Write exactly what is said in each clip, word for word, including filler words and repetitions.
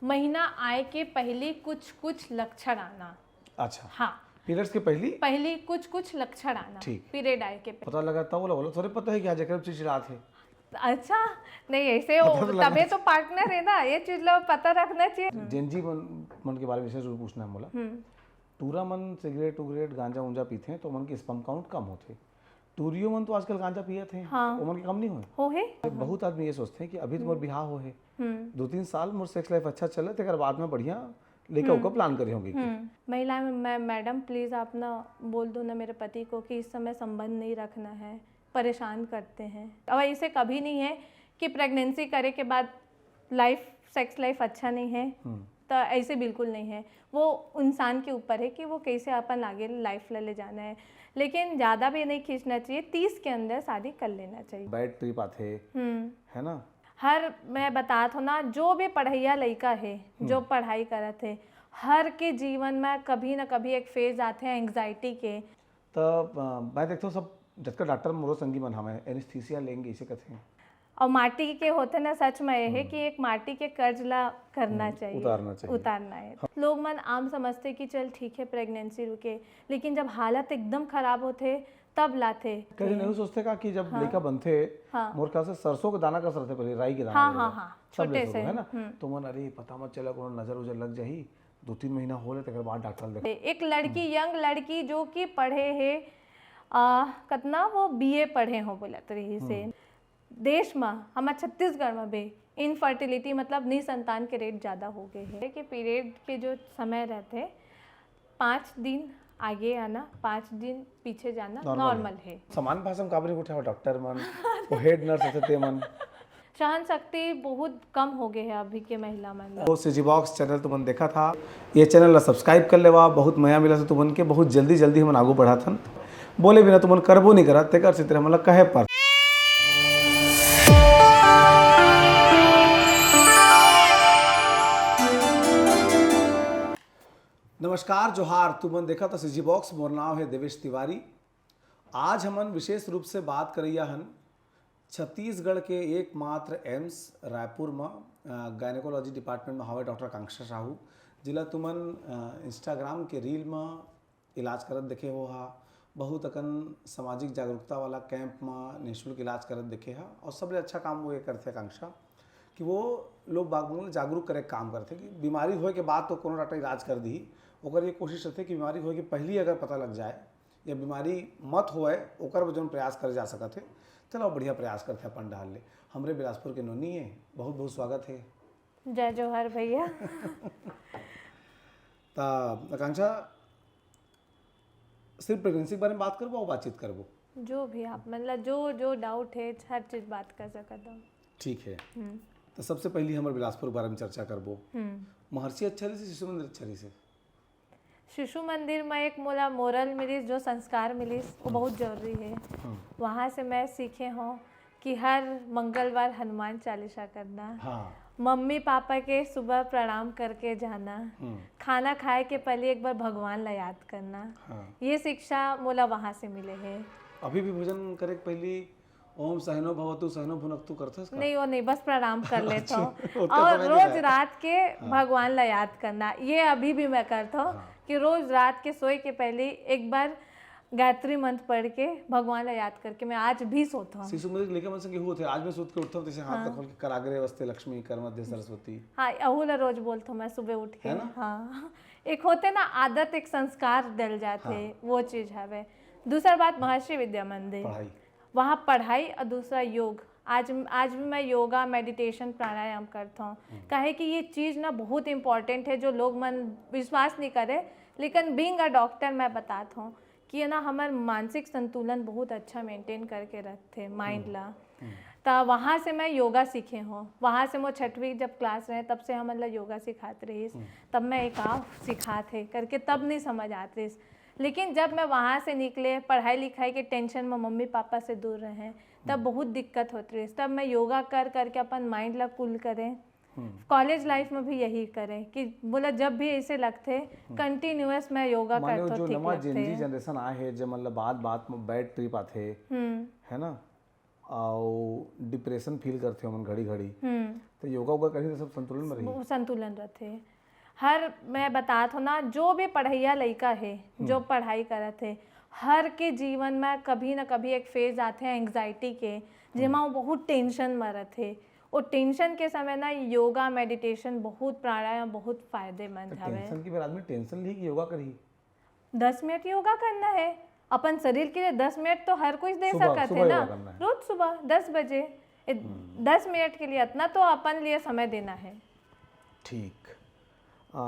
महीना आए के पहली कुछ कुछ लक्षण आना। अच्छा, हाँ, पीरियड्स के पहली पहली कुछ कुछ लक्षण आना। ठीक। पीरियड आए के पहले। पता लगा था, बोला बोला थोड़े पता है कि आज एक चीज रात है। अच्छा, नहीं ऐसे पता हो, तो लगना तबे तो पार्टनर है ना, ये चीज लोग पता रखना चाहिए। जेनजी मन, मन के बारे में विशेष रूप पूछना है मोला। टूरा मन सिगरेट उगरेट गांजा उंजा पीथे तो ओमन के स्पर्म काउंट कम होथे। टूरियो मन तो आजकल गांजा पियत हे, हाँ। ओमन के कम नहीं होय। हो है। बहुत आदमी ये सोचते हैं कि अभी तो मोर बिहाव हो है, हम्म। दो तीन साल मोर सेक्स लाइफ अच्छा चले, तेकर बाद में बढ़िया लेकर ओकर प्लान करे होंगे कि हम्म, महिला में मैं, मैडम प्लीज आप ना बोल दो ना मेरे पति को कि इस समय संबंध नहीं रखना है, परेशान करते हैं। अब ऐसे कभी नहीं है कि प्रेगनेंसी करे के बाद लाइफ, सेक्स लाइफ अच्छा नहीं है, तो ऐसे बिल्कुल नहीं है। वो इंसान के ऊपर है कि वो कैसे अपन आगे लाइफ ला ले जाना है, लेकिन ज़्यादा भी नहीं खींचना चाहिए, तीस के अंदर शादी कर लेना चाहिए। बैड ट्रिप आथे, हम्म। है ना? हर, मैं बतात हूँ ना, जो भी पढ़ैया लइका है, जो पढ़ाई करत है, हर के जीवन में कभी ना कभी एक फेज आथे एंग्जाइटी के। तो अ, मैं देखता हूँ सब जतका डॉक्टर मोरो संगी मन हमें एनेस्थीसिया लेंगे इसे कहते हैं। और माटी के होथे ना, सच में ये है कि एक माटी के कर्ज ला करना चाहिए, उतारना चाहिए। उतारना है। लोग मन आम समझते कि चल ठीक है प्रेगनेंसी रुके, लेकिन जब हालत एकदम खराब होथे तब लाथे। कहीं नहीं सोचते का कि जब लड़का बनथे, हाँ। मोर ख्याल से सरसों के दाना का सरथे पहले, राई के दाना हाँ, ले हाँ, लो। हाँ, सब छोटे ले सको, से, है ना? हम्म। तो मन, अरे पता मत चला कोनो नजर उजर लग जाही, दो तीन महीना हो ले तेकर बाद डॉक्टर देख। एक लड़की, यंग लड़की जो कि पढ़े है, आ, कतना वो बीए पढ़े हो बोलत रही से। देश में, हमारे छत्तीसगढ़ में भी इनफर्टिलिटी मतलब निसंतान के रेट ज़्यादा हो गए है कि पीरियड के जो समय रहते, पाँच दिन आगे आना, पाँच दिन पीछे जाना Normal नॉर्मल है। सामान्य भाषा में काबर नहीं उठाओ डॉक्टर मन, वो हेड नर्स होते ते मन। सहन शक्ति बहुत कम हो गए है अभी के महिला मन। तो सीजी बॉक्स चैनल तुमन देखा था, ये चैनल ला सब्सक्राइब कर लेवा, बहुत मया मिला से तुमन के, बहुत जल्दी जल्दी हमन आगू बढ़त हन। बोले बिना तुमन करबो नहीं करत, तेकर से तेरे हमन ला कहे पर। नमस्कार, जोहार, तुमन देखा था सीजी बॉक्स, मोर नाम है देवेश तिवारी। आज हमन विशेष रूप से बात करैया हन छत्तीसगढ़ के एकमात्र एम्स रायपुर म, अ, गायनेकोलॉजी डिपार्टमेंट म हवय डॉक्टर आकांक्षा साहू, जिला तुमन, अ, Instagram के रील म इलाज करत देखे हो हा, बहुत अकन सामाजिक जागरूकता वाला कैंप म निःशुल्क इलाज करत देखे हा, और सबले अच्छा काम वो ये करथे आकांक्षा कि वो लोग बाग मन ल जागरूक करे के काम करथे कि बीमारी होए के बाद तो कोनो डॉक्टर इलाज कर दिही, ओकर ये कोशिश रहथे कि बीमारी होए के पहली अगर पता लग जाए या बीमारी मत होए, ओकर बर जौन प्रयास करे जा सकत हे, तेला बढ़िया प्रयास करथे अपन डहार ले। हमरे बिलासपुर के नोनी हे, बहुत बहुत स्वागत हे। जय जोहार भैया। त आकांक्षा, सिर्फ प्रेगनेंसी के बारे में बात करबो और बातचीत करबो? जो भी आप मतलब जो जो डाउट है, हर चीज बात कर सकत हो। ठीक है, तो सबसे पहली हमर बिलासपुर के बारे में चर्चा करबो। महर्षि अच्छा रहिस, शिशु मंदिर अच्छा रहिस? शिशु मंदिर में एक मोला मोरल मिलिस, जो संस्कार मिलिस, वो बहुत जरूरी है। वहाँ से मैं सीखे हूँ कि हर मंगलवार हनुमान चालीसा करना, हाँ। मम्मी पापा के सुबह प्रणाम करके जाना, खाना खाए के पहले एक बार भगवान ला याद करना, हाँ। ये शिक्षा मोला वहाँ से मिले है। अभी भी भोजन करे के पहली ओम सहनो भवतु सहनो भुनक्तु करथस का? नहीं, वो नहीं, बस प्रणाम कर लेता हूँ। ओतका और समय नहीं रोज रहे। रात के भगवान ला याद करना, ये अभी भी मैं करता हूँ कि रोज रात के सोए के पहले एक बार गायत्री मंत्र पढ़ के भगवान ला याद करके मैं आज भी सोता हूँ। शिशु मंदिर के लइका मन संग होत हे, आज मैं सुत के उठता हूँ, जैसे हाथ तक खोल के कराग्रे वस्ते लक्ष्मी, कर मध्य सरस्वती। हाँ, अहू ला रोज बोलता हूँ मैं सुबह उठ के। है ना? हाँ, एक होते ना आदत, एक संस्कार डल जाते, वो चीज हवे। दूसरा बात महर्षि विद्या मंदिर, पढ़ाई। वहाँ पढ़ाई और दूसरा योग। आज आज भी मैं योगा, मेडिटेशन, प्राणायाम करता हूँ, काहे कि ये चीज़ ना बहुत इंपॉर्टेंट है, जो लोग मन विश्वास नहीं करे, लेकिन बीइंग अ डॉक्टर मैं बतात हूँ कि ये ना हमार मानसिक संतुलन बहुत अच्छा मेंटेन करके रखते माइंड ला। त वहाँ से मैं योगा सीखे हूँ, वहाँ से मोर छठवीं जब क्लास रहे तब से हमन ला योगा सिखात रहिस, तब मैं एक आव सिखात हे करके तब नहीं समझ आत रहिस। लेकिन जब मैं वहाँ से निकले, पढ़ाई लिखाई के टेंशन में मम्मी पापा से दूर रहे, तब बहुत दिक्कत होत रहिस। तब मैं योगा कर करके अपन माइंड ला कूल करें। कॉलेज लाइफ में भी यही करें कि बोला जब भी ऐसे लगते कंटिन्यूअस मैं योगा माने करत वो हूँ, जो ठीक नवा लगते जेनजी हैं। जनरेशन आए हे, जे मतलब बात बात में बैड ट्रिप आथे, हम्म। है ना? अउ डिप्रेशन फील करथे हमन घड़ी घड़ी। हम्म तो योगा वोगा करही तो सब संतुलन में रही। वो संतुलन रथे। हर मैं बतात हो ना, जो भी पढ़ैया लइका हे, जो पढ़ाई करत हे, हर के जीवन में कभी ना कभी एक फेज आथे एंग्जाइटी के, जेमा वो बहुत टेंशन में रथे। वो टेंशन के समय ना योगा मेडिटेशन बहुत प्राणायाम बहुत फायदेमंद हवे। टेंशन की बार आदमी टेंशन ली कि योगा करही। दस मिनट योगा करना है अपन शरीर के लिए। दस मिनट तो हर कोई दे सुबह- सकत सुबह है ना। योगा करना है। रोज सुबह दस बजे ए, दस मिनट के लिए इतना तो अपन लिए समय देना है। ठीक। आ,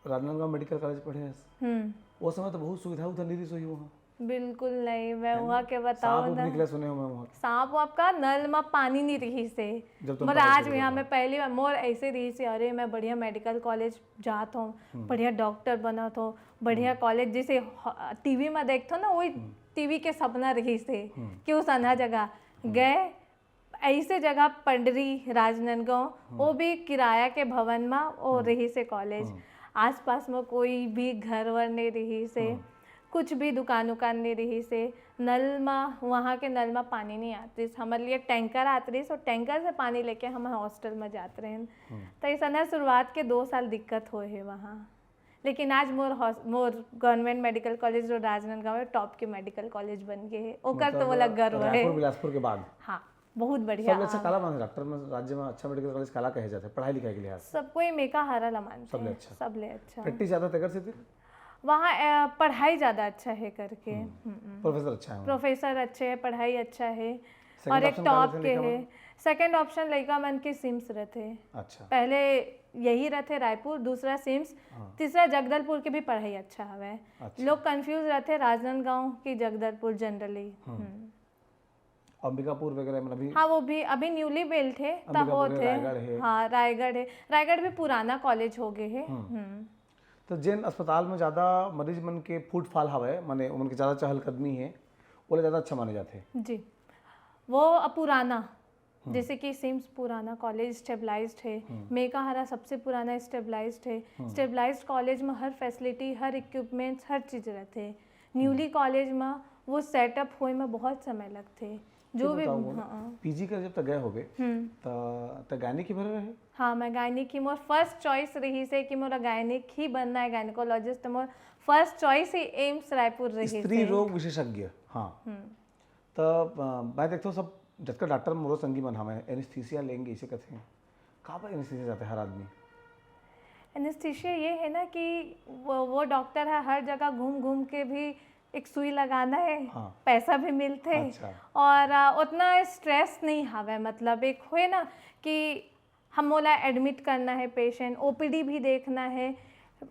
राजनांदगांव मेडिकल कॉलेज पढ़े हस, हम्म वो समय तो बहुत सुविधा उविधा नहीं रही सोई वहाँ। बिल्कुल नहीं। मैं वहाँ के बताओ सांप उप ना, निकले सुने हो मैं वहाँ के। सांप वापका नल में पानी नहीं रही से। जब तुम मोर पढ़ाई आज शुरू यहाँ करो। मैं पहली बार मोर ऐसे रही से, अरे मैं बढ़िया मेडिकल कॉलेज जात हूँ, बढ़िया डॉक्टर बनत हूँ, बढ़िया कॉलेज, जैसे टीवी में देखत हो ना, वही टीवी के सपना रही से कि उस अना जगह गए, ऐसे जगह पंडरी राजनांदगांव, वो भी किराया के भवन में वो रही से कॉलेज। आसपास में कोई भी घर वर नहीं रही से, कुछ भी दुकान उकान नहीं रही से। नल में, वहाँ के नल में पानी नहीं आत रहिस, हमारे लिए टैंकर आत रहिस, और टैंकर से पानी लेके हम हॉस्टल में जात रहे। तो ऐसा ना, शुरुआत के दो साल दिक्कत होए है वहाँ, लेकिन आज मोर हॉस- मोर गवर्नमेंट मेडिकल कॉलेज जो राजनांदगांव है, टॉप के मेडिकल कॉलेज बन गए है, ओकर तो मतलब बोला गर्व है। रायपुर बिलासपुर के बाद हाँ, बहुत बढ़िया। सबले अच्छा काला माने डॉक्टर में राज्य में अच्छा मेडिकल कॉलेज काला कहे जाते हैं पढ़ाई लिखाई के लिहाज से? सबको ही मेकाहारा ला मानते सबले हैं, अच्छा। सबले अच्छा। प्रैक्टिस ज्यादा तेकर से थे? वहाँ अ, पढ़ाई ज्यादा अच्छा है करके। हम्म, हम्म। प्रोफेसर अच्छा है वहाँ। प्रोफेसर अच्छे है, पढ़ाई अच्छा है, Second और एक option का टॉप रहते के लइका है। मन? सेकंड ऑप्शन लइका मन के सिम्स रहते। अच्छा। पहले यही रहते रायपुर, दूसरा सिम्स, हाँ। तीसरा जगदलपुर के भी पढ़ाई अच्छा हवे। अच्छा। लोग कंफ्यूज रहते राजनांदगांव की जगदलपुर जनरली। अंबिकापुर वगैरह में अभी हाँ, वो भी अभी न्यूली बिल्ट है, तब अंबिकापुर होत है, है। रायगढ़ है। हाँ, रायगढ़ है। रायगढ़ भी पुराना कॉलेज हो गए है। हम्म। तो जिन अस्पताल में ज्यादा मरीज मन के फुटफॉल हवे, माने उमन के ज्यादा चहलकदमी है, ओला ज्यादा अच्छा माने जाते। जी, वो अब पुराना, जैसे कि सिम्स पुराना कॉलेज स्टेबलाइज्ड है, मेकाहारा सबसे पुराना स्टेबलाइज्ड है। स्टेबलाइज्ड कॉलेज में हर फैसिलिटी, हर इक्विपमेंट्स, हर चीज रहते हैं। न्यूली कॉलेज में वो सेटअप होए में बहुत समय लगते हैं। जो भी बताओ, हाँ, पीजी कर जब तक गए होगे, हम्म। त त गायनी की भरे रहे? हाँ, मैं गायनिक ही, मोर फर्स्ट चॉइस रही से कि मोरा गायनिक ही बनना है, गायनिकोलॉजिस्ट। मोर फर्स्ट चॉइस ही एम्स रायपुर रही स्त्री से। रोग विशेषज्ञ। हाँ। हम्म। त अ, मैं देखता हूँ सब जतका डॉक्टर मोरो संगी मन हमें एनेस्थीसिया लेंगे इसे कहते हैं। कहाँ पर एनेस्थीसिया जाते हैं हर आदमी? एनेस्थीसिया ये है ना कि वो, वो डॉक्टर है, हर जगह घूम घूम के भी एक सुई लगाना है, हाँ। पैसा भी मिलते हैं अच्छा। और अ, उतना स्ट्रेस नहीं हवे। मतलब एक हुए ना कि हम मोला एडमिट करना है, पेशेंट ओपीडी भी देखना है,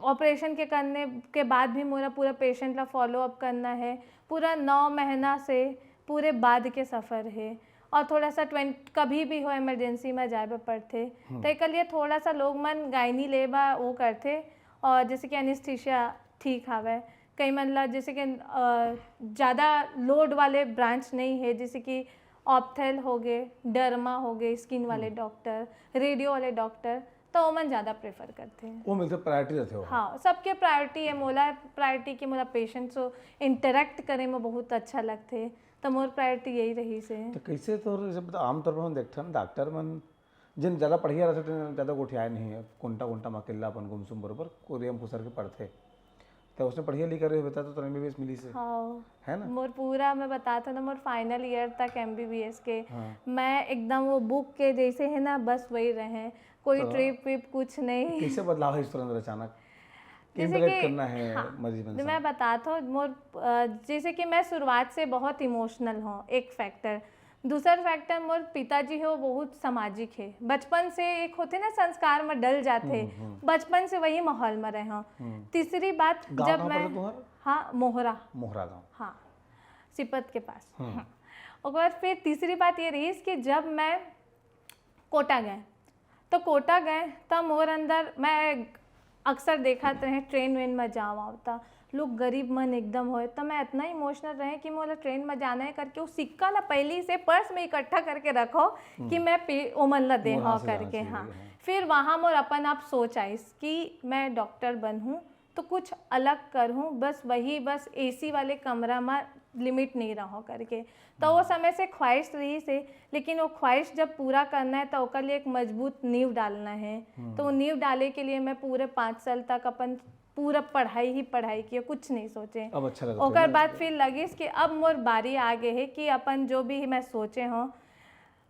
ऑपरेशन के करने के बाद भी मोला पूरा पेशेंट ला फॉलो अप करना है। पूरा नौ महीना से पूरे बाद के सफर है और थोड़ा सा ट्वेंटी कभी भी हो इमरजेंसी में जाए बर पड़थे, तो एक लिए थोड़ा सा लोग मन गायनी ले बा वो करथे। और जैसे कि एनेस्थीसिया ठीक हवे, कई मन ला जैसे कि अ, ज़्यादा लोड वाले ब्रांच नहीं है, जैसे कि ऑप्थेल हो गए, डर्मा हो गए, स्किन वाले डॉक्टर, रेडियो वाले डॉक्टर, तो ओमन ज़्यादा प्रेफर करते हैं। वो मिलते प्रायोरिटी रहते हो। हाँ, सबके प्रायोरिटी है। मोला प्रायोरिटी कि मोला पेशेंट से इंटरेक्ट करे में बहुत अच्छा लगते, तो मोर प्रायोरिटी यही रही से। तो कैसे तो जब आमतौर पर हम देखते हैं डॉक्टर मन जिन ज़्यादा पढ़िया रहते हैं ज़्यादा गोठियाए नहीं है, कोंटा कोंटा में अकेला अपन गुमसुम बरोबर कोरियम खुसर के पढ़ते। तो उसने पढ़िया लिखा रहे बेटा तो एमबीबीएस मिली से। हाँ, है ना? मोर पूरा मैं बताता हूँ ना, मोर फाइनल ईयर तक एमबीबीएस के हाँ। मैं एकदम वो बुक के जैसे है ना, बस वही रहे, कोई तो ट्रिप विप कुछ नहीं। कैसे बदलाव है इस तरह अचानक? जैसे इंटरेक्ट कि- करना है हाँ, मरीज मन तो से। मैं बताता हूँ मोर अ, जैसे कि मैं शुरुआत से बहुत इमोशनल हूँ, एक फैक्टर। दूसर फैक्टर मोर पिताजी है, वो बहुत सामाजिक है, बचपन से एक होते ना संस्कार में डल जाते, बचपन से वही माहौल में रहे हूँ। तीसरी बात, गाँव जब कहाँ मैं पड़ता तुम्हारा? हाँ, मोहरा। मोहरा गाँव। हाँ, सिपत के पास। हाँ। ओकर बाद फिर तीसरी बात ये रही कि जब मैं कोटा गए, तो कोटा गए, तब मोर अंदर मैं अक्सर देखत रहे ट्रेन वेन में जाव आवता, लोग गरीब मन एकदम होए, तो मैं इतना इमोशनल रहे कि मोला ट्रेन में जाना है करके वो सिक्का ला पहली से पर्स में इकट्ठा करके रखो कि मैं पे ओमन ला दे मोर हो हाथ से जाना करके। चाहिए, हाँ, हाँ। फिर वहाँ मोर अपन आप सोच आइस कि मैं डॉक्टर बनहूँ तो कुछ अलग करहूँ, बस वही, बस एसी वाले कमरा में लिमिट नहीं रहो करके। तो वो समय से ख्वाहिश रहिस हे, लेकिन वो ख्वाहिश जब पूरा करना है तो ओकर लिए एक मजबूत नींव डालना है। तो वो नींव डाले के लिए मैं पूरे पाँच साल तक अपन पूरा पढ़ाई ही पढ़ाई किए, कुछ नहीं सोचे। अब अच्छा लगता है ओकर ना? बाद फिर लगिस कि अब मोर बारी आ गए है कि अपन जो भी मैं सोचे हो,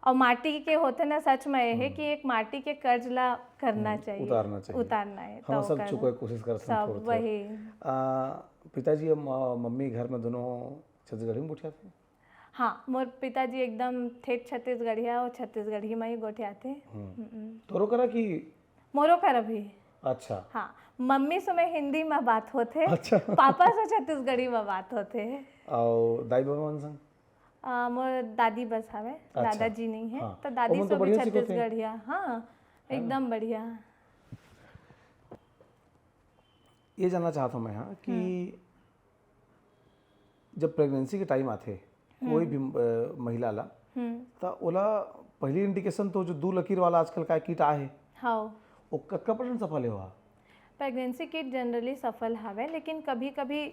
और माटी के होते ना, सच में ये है कि एक माटी के कर्ज ला करना चाहिए, उतारना चाहिए। उतारना है। हम तो सब ओकर चुकोए कोशिश करते हैं सब थोड़ा थोड़ा। वही। आ, पिताजी और म- मम्मी घर में दोनों छत्तीसगढ़ी में गोठियाथे? हाँ, मोर पिताजी एकदम ठेठ छत्तीसगढ़िया और छत्तीसगढ़ी में ही गोठियाथे। तोरो करा कि? मोरो करा भी। अच्छा। हाँ, मम्मी से मैं हिंदी में बात होते, अच्छा। पापा से छत्तीसगढ़ी में बात होते। और दाई बाबा मन संग? आ, मोर दादी बस हवे, अच्छा। दादाजी नहीं है। हाँ। तो दादी ओमन से तो भी बढ़िया सीखोथे। छत्तीसगढ़िया। हाँ, एकदम बढ़िया। ये जानना चाहता हूँ मैं, हाँ, कि जब प्रेगनेंसी के टाइम आथे कोई भी अ, महिला ला, हम्म। त ओला पहली इंडिकेशन तो जो दू लकीर वाला आजकल का किट आए हे, हाँ, वो कतका परसेंट सफल हे वह? प्रेगनेंसी किट जनरली सफल हवे, लेकिन कभी कभी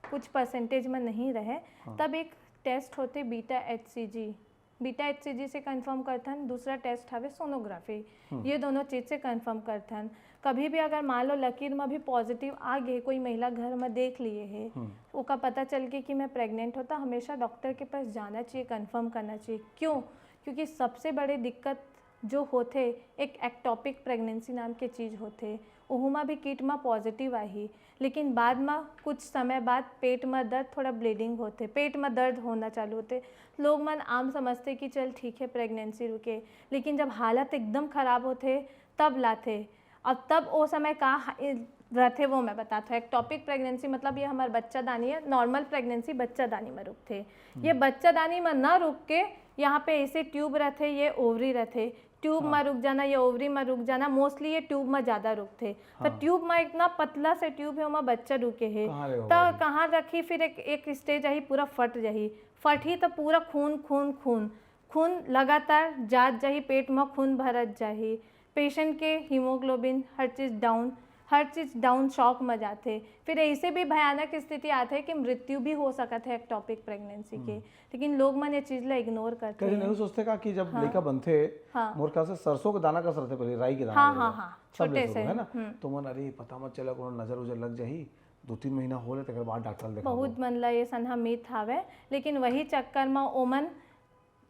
कुछ परसेंटेज में नहीं रहे। तब एक टेस्ट होते बीटा एचसीजी। बीटा एचसीजी से कंफर्म करथन, दूसरा टेस्ट हवे सोनोग्राफी। ये दोनों चीज से कंफर्म करथन। कभी भी अगर मान लो लकीर में भी पॉजिटिव आ गए, कोई महिला घर में देख लिए है, ओका पता चल के कि मैं प्रेग्नेंट होता, हमेशा डॉक्टर के पास जाना चाहिए, कंफर्म करना चाहिए। क्यों? क्योंकि सबसे बड़े दिक्कत जो होथे, एक एक्टोपिक प्रेगनेंसी नाम के चीज होथे, ओहू म भी किट म पॉजिटिव आही, लेकिन बाद म कुछ समय बाद पेट म दर्द, थोड़ा ब्लीडिंग होथे, पेट म दर्द होना चालू होथे। लोग मन आम समझथे कि चल ठीक है, प्रेगनेंसी रुके, लेकिन जब हालत एकदम खराब होथे तब लाथे। अब तब ओ समय का ह-, ए, रथे वो मैं बताथों। एक्टोपिक प्रेगनेंसी मतलब ये हमर बच्चादानी है, नॉर्मल प्रेगनेंसी बच्चादानी में रुकथे। ये बच्चादानी में ना रुक के यहाँ पे ऐसे ट्यूब रथे, ये ओवरी रथे, ट्यूब में रुक जाना या ओवरी में रुक जाना, मोस्टली ये ट्यूब में ज्यादा रुकथे। तो ट्यूब में इतना पतला से ट्यूब है, ओमा बच्चा रुके है, कहाँ ले होगा तो अभी? कहाँ रखी? फिर एक एक स्टेज आही, पूरा फट जाही, फटही तो पूरा खून खून खून खून लगातार जात जाही, पेट में खून भरत जाही, पेशेंट के हीमोग्लोबिन हर चीज डाउन, हर चीज डाउन, शॉक में जाथे। फिर ऐसे भी भयानक स्थिति आथे कि मृत्यु भी हो सकत है एक्टोपिक प्रेगनेंसी के, लेकिन लोग मन ये चीज ला इग्नोर करथे। कहीं नहीं सोचते का कि जब लड़का बनथे, हाँ। मोर ख्याल से सरसों के दाना का सरथे पहले, राई के दाना हाँ, वाला। हाँ, हाँ, सब छोटे ले सको, से, है ना? हम्म। तो मन, अरे पता मत चला कोनो नजर उजर लग जाही, दो तीन महीना हो ले तेकर बाद डॉक्टर दिखाबो। बहुत मन ला ये सनहा मिथ हावे, लेकिन वही चक्कर में ओमन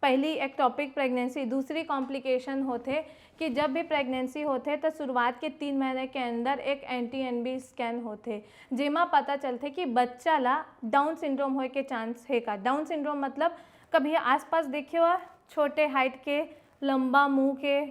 पहली एक्टोपिक प्रेगनेंसी, दूसरी कॉम्प्लिकेशन होथे कि जब भी प्रेगनेंसी होथे तो शुरुआत के तीन महीने के अंदर एक एंटी एनबी स्कैन होथे, जेमा पता चलथे कि बच्चा ला डाउन सिंड्रोम होए के चांस हे का। डाउन सिंड्रोम मतलब कभी आसपास देखे हुआ, छोटे हाइट के, लंबा मुंह के,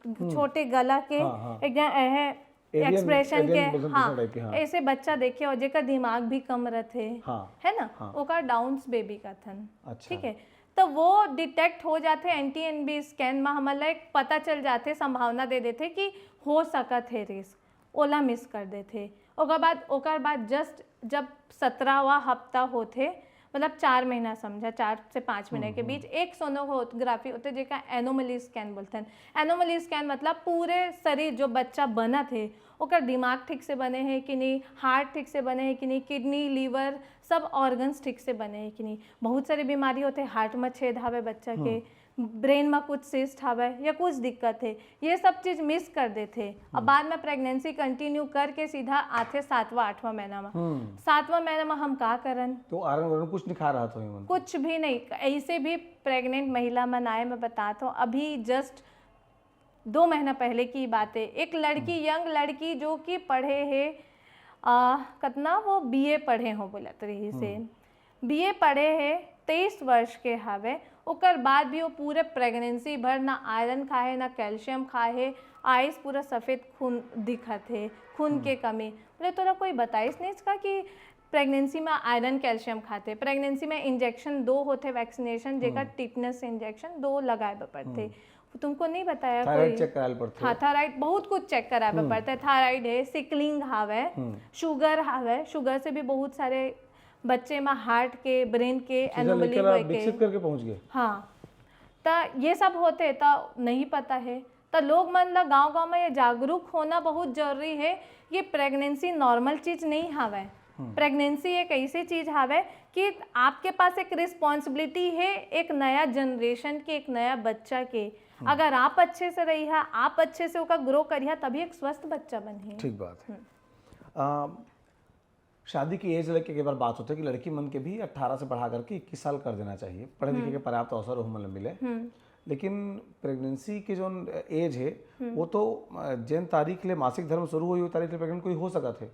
छोटे गला के, हाँ, हाँ। एक जन ऐहे एवियन- एक्सप्रेशन एवियन के, बोलथन हाँ, दूसरा टाइप के, हाँ। ऐसे बच्चा देखे हो जेकर दिमाग भी कम रथे, हाँ। है ना, हाँ। ओकर डाउन बेबी कथन। अच्छा। ठीक है, तो वो डिटेक्ट हो जाथे एंटी एनबी स्कैन में। हमन ला एक पता चल जाथे, संभावना दे देथे कि हो सकत हे रिस्क, ओला मिस कर देथे। ओकर बाद ओकर बाद जस्ट जब सत्रहवाँ हफ्ता होथे, मतलब चार महीना समझा, चार से पाँच महीने के बीच एक सोनोग्राफी होथे जेका एनोमली स्कैन बोलथन। एनोमली स्कैन मतलब पूरे शरीर जो बच्चा बनत हे, ओकर दिमाग ठीक से बने हे कि नहीं, हार्ट ठीक से बने हे कि नहीं, किडनी, लिवर, सब ऑर्गन्स ठीक से बने हे कि नहीं। बहुत सारी बीमारी होथे, हार्ट में छेद हावे बच्चा के, ब्रेन में कुछ सिस्ट हावे या कुछ दिक्कत हे, ये सब चीज मिस कर देथे। अब बाद में प्रेगनेंसी कंटिन्यू करके सीधा आथे सातवां आठवां महीना में। सातवां महीना में हम का करन? तो आयरन वायरन कुछ नहीं खा रहा था मन? कुछ भी नहीं। ऐसे भी प्रेग्नेंट महिला मन आए, मैं बतात हूँ, अभी जस्ट दो महीना पहले की बात है, एक लड़की, यंग लड़की जो कि पढ़े है, आ, कतना वो बीए पढ़े हो बोलत रहिस हे, बीए पढ़े है, तेईस वर्ष के हवे, ओकर बाद भी वो पूरे प्रेगनेंसी भर ना आयरन खाए, ना कैल्शियम खाए, आइस पूरा सफेद खून दिखत है, खून के कमी। बोले, तोला कोई बताइस नहीं इसका कि प्रेगनेंसी में आयरन कैल्शियम खाथे, प्रेगनेंसी में इंजेक्शन दो होथे, वैक्सीनेशन, जेकर टिटनेस इंजेक्शन दो लगाए बर पड़थे। तुमको नहीं बताया थायराइड कोई? चेक कराए पड़थे। हाँ, थायराइड बहुत कुछ चेक कराए बर पड़थे। थायराइड है, सिकलिंग हावे, शुगर हावे, शुगर से भी बहुत सारे बच्चे में हार्ट के, ब्रेन के सीधा एनोमली लेकर आप होए विकसित के। करके पहुंच गए। हाँ, तो ये सब होते तो नहीं पता है। तो लोग मन ला गांव-गांव में ये जागरूक होना बहुत जरूरी है। ये प्रेगनेंसी नॉर्मल चीज नहीं हावे। प्रेगनेंसी एक ऐसी चीज हावय कि आपके पास एक रिस्पॉन्सिबिलिटी है एक नया जनरेशन के, एक नया बच्चा के। अगर आप अच्छे से रहिहा, आप अच्छे से ओका ग्रो करिहा, तभी एक स्वस्थ बच्चा बनही। ठीक बात है। आ, शादी की एज लेके कई बार बात होती है कि लड़की मन के भी अट्ठारह से बढ़ा करके इक्कीस साल कर देना चाहिए, पढ़े लिखे के पर्याप्त अवसर ओहू मन ल मिले। लेकिन प्रेगनेंसी के जो एज है, वो तो अ, जेन तारीख ले मासिक धर्म शुरू हुई, वो तारीख ले प्रेग्नेंट कोई हो सकत है।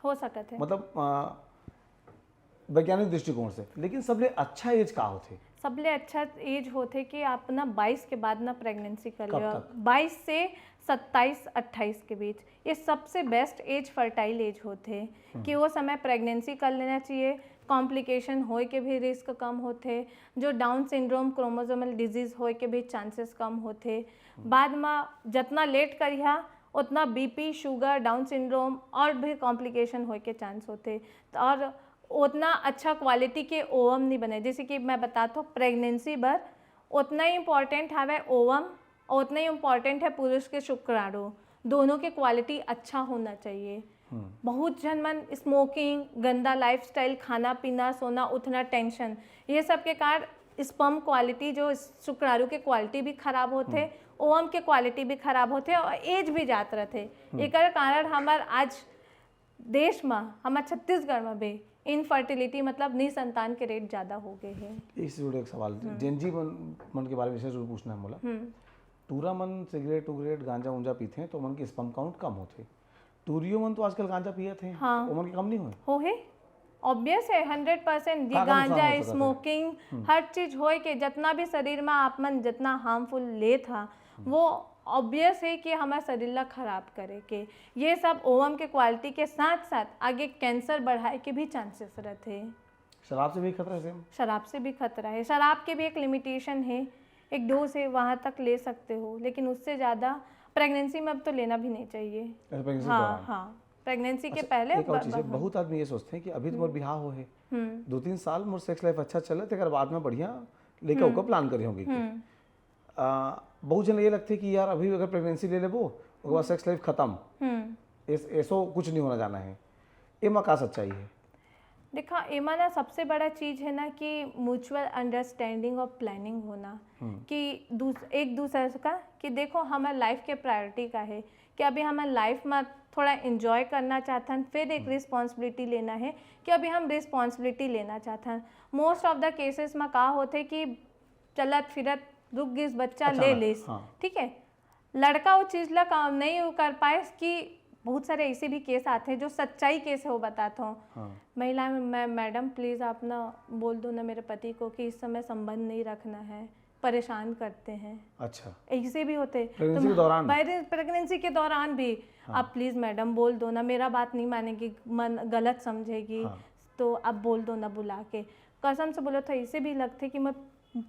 हो सकत है। मतलब अ, वैज्ञानिक दृष्टिकोण से। लेकिन सबले अच्छा एज का होथे? सबले अच्छा एज होथे कि आप ना बाईस के बाद ना प्रेगनेंसी कर कब लेवा। तक? बाईस से सत्ताईस अट्ठाईस के बीच, ये सबसे बेस्ट एज, फर्टाइल एज होथे कि वो समय प्रेगनेंसी कर लेना चाहिए। कॉम्प्लिकेशन होए के भी रिस्क कम होथे। जो डाउन सिंड्रोम, क्रोमोसोमल डिजीज होए के भी चांसेस कम होथे। बाद में जतना लेट करिहा, उतना बीपी, शुगर, डाउन सिंड्रोम और भी कॉम्प्लिकेशन होए के चांस होथे। और उतना अच्छा क्वालिटी के ओवम नहीं बने। जैसे कि मैं बतात हूँ, प्रेगनेंसी बर उतना ही इम्पॉर्टेंट हवे ओवम और उतना ही इम्पॉर्टेंट है पुरुष के शुक्राणु। दोनों के क्वालिटी अच्छा होना चाहिए। बहुत झन मन स्मोकिंग, गंदा लाइफस्टाइल, खाना पीना, सोना उठना, टेंशन, ये सब के कारण स्पर्म क्वालिटी, जो शुक्राणु के क्वालिटी भी खराब होथे, ओवम के क्वालिटी भी खराब होथे और एज भी जात रहथे। एकर कारण हमर आज देश म, हमर छत्तीसगढ़ म भी इनफर्टिलिटी, मतलब निसंतान के रेट ज्यादा हो गए हे। इससे जुड़े एक सवाल, जेनजी मन, मन के बारे में विशेष रूप पूछना है मोला। टूरा मन सिगरेट उगरेट, गांजा उंजा पीथे तो ओमन के स्पर्म काउंट कम होथे। टूरियो मन तो आजकल गांजा पियत हे, हाँ। ओमन के कम नहीं होए? हो हे, ऑब्वियस है, हंड्रेड परसेंट। ये का, का नुकसान हो गांजा, सकत हे? स्मोकिंग, हर चीज होए के जितना भी शरीर में आप मन जितना हार्मफुल लेत हा, वो ऑब्वियस है कि हमारे शरीर ला खराब करे के। ये सब ओवम के क्वालिटी के साथ साथ आगे कैंसर बढ़ाए के भी चांसेस रहते हैं। शराब से भी खतरा है सेम? शराब से भी खतरा है। शराब के भी एक लिमिटेशन है, एक डोज है, वहाँ तक ले सकते हो, लेकिन उससे ज़्यादा प्रेगनेंसी में अब तो लेना भी नहीं चाहिए। अच्छा, प्रेगनेंसी हाँ, दौरान। हाँ, प्रेगनेंसी के अच्छा, पहले एक और ब- चीज़ है, ब- बहुत आदमी ये सोचते हैं कि अभी तो मोर बिहाव हो है, हम्म। दो तीन साल मोर सेक्स लाइफ अच्छा चले, तेकर बाद में बढ़िया लेके ओकर प्लान करी होगी। हम्म। आ, बहुत जन ये लगते कि यार अभी अगर प्रेगनेंसी ले लेबो, ओकर बाद सेक्स लाइफ खत्म, हम्म। एस, ऐसो कुछ नहीं होना जाना है। एमा का सच्चाई है? देखा, एमा ना सबसे बड़ा चीज है ना कि म्यूचुअल अंडरस्टैंडिंग और प्लानिंग होना, कि दूस, एक दूसरे का, कि देखो हमारे लाइफ के प्रायोरिटी का है, कि अभी हमारे लाइफ में थोड़ा एंजॉय करना चाहथन, फिर एक रिस्पॉन्सिबिलिटी लेना है कि अभी हम रिस्पॉन्सिबिलिटी लेना चाहथन। मोस्ट ऑफ द केसेस में का होथे कि चलत फिरत रुक गिस, बच्चा ले अचानक, लिस, हाँ। ठीक है, लड़का वो चीज ला काम नहीं कर पाए। कि बहुत सारे ऐसे भी केस आते हैं जो सच्चाई केस है, वो बताता हूँ। हाँ। महिला में, मैं, मैडम प्लीज आप ना बोल दो ना मेरे पति को कि इस समय संबंध नहीं रखना है, परेशान करते हैं। अच्छा। ऐसे भी होते हैं। प्रेगनेंसी तो के दौरान? प्रेगनेंसी के दौरान भी आप प्लीज मैडम बोल दो ना, मेरा बात नहीं मानेगी, मन गलत समझेगी, हाँ। तो आप बोल दो ना बुला के। कसम से बोलो तो ऐसे भी लगते कि मैं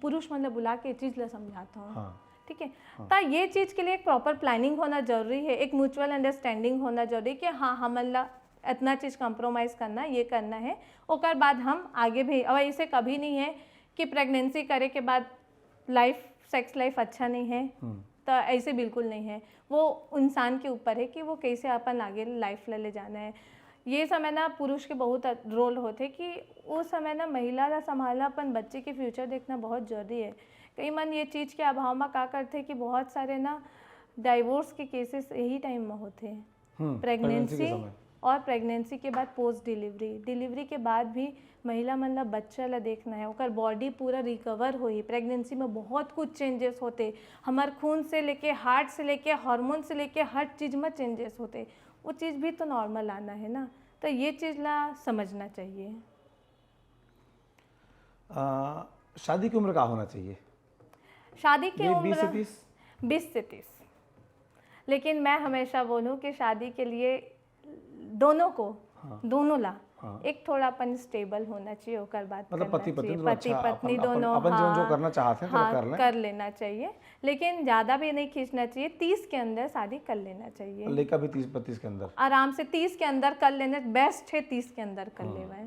पुरुष मन ला बुला के ये चीज ला समझाता हूँ। हाँ। ठीक है, तो ये चीज के लिए एक प्रॉपर प्लानिंग होना जरूरी है, एक म्यूचुअल अंडरस्टैंडिंग होना जरूरी कि हाँ, हमन ला इतना चीज कॉम्प्रोमाइज करना, ये करना है, ओकर बाद हम आगे भी। और ऐसे कभी नहीं है कि प्रेगनेंसी करे के बाद लाइफ, सेक्स लाइफ अच्छा नहीं है, तो ऐसे बिल्कुल नहीं है। वो इंसान के ऊपर है कि वो कैसे अपन आगे लाइफ ला ले जाना है। ये समय ना पुरुष के बहुत रोल होथे कि उस समय ना महिला ला संभालना, अपन बच्चे के फ्यूचर देखना बहुत जरूरी है। कई मन ये चीज के अभाव में का करथे कि बहुत सारे ना डाइवोर्स के केसेस यही टाइम में होथे। हम्म, प्रेगनेंसी के प्रेगनेंसी समय। और प्रेगनेंसी के बाद पोस्ट डिलीवरी, डिलीवरी के बाद भी महिला मन ला बच्चा ला देखना है, ओकर बॉडी पूरा रिकवर होही। प्रेगनेंसी में बहुत कुछ चेंजेस होते, हमार खून से लेके, हार्ट से लेके, हार्मोन से लेके, हर चीज में चेंजेस होते। वो चीज भी तो नॉर्मल आना है ना, तो ये चीज ला समझना चाहिए। आ, शादी की उम्र का होना चाहिए? शादी की ये बीस से उम्र तीस? बीस से तीस। लेकिन मैं हमेशा बोलूँ कि शादी के लिए दोनों को, हाँ। दोनों ला हाँ। एक थोड़ा अपन स्टेबल होना चाहिए, ओकर बाद मतलब करना पति पत्नी चाहिए। दोनों पति अच्छा, पत्नी अपन, अपन, दोनों, अपन जीवन जो हाँ, करना चाहते हैं, थोड़ा हाँ, कर लें। कर लेना चाहिए, लेकिन ज्यादा भी नहीं खींचना चाहिए। तीस के अंदर शादी कर लेना चाहिए, लेकर भी तीस बत्तीस के अंदर। आराम से तीस के अंदर कर लेना बेस्ट है, तीस के अंदर कर लेवे।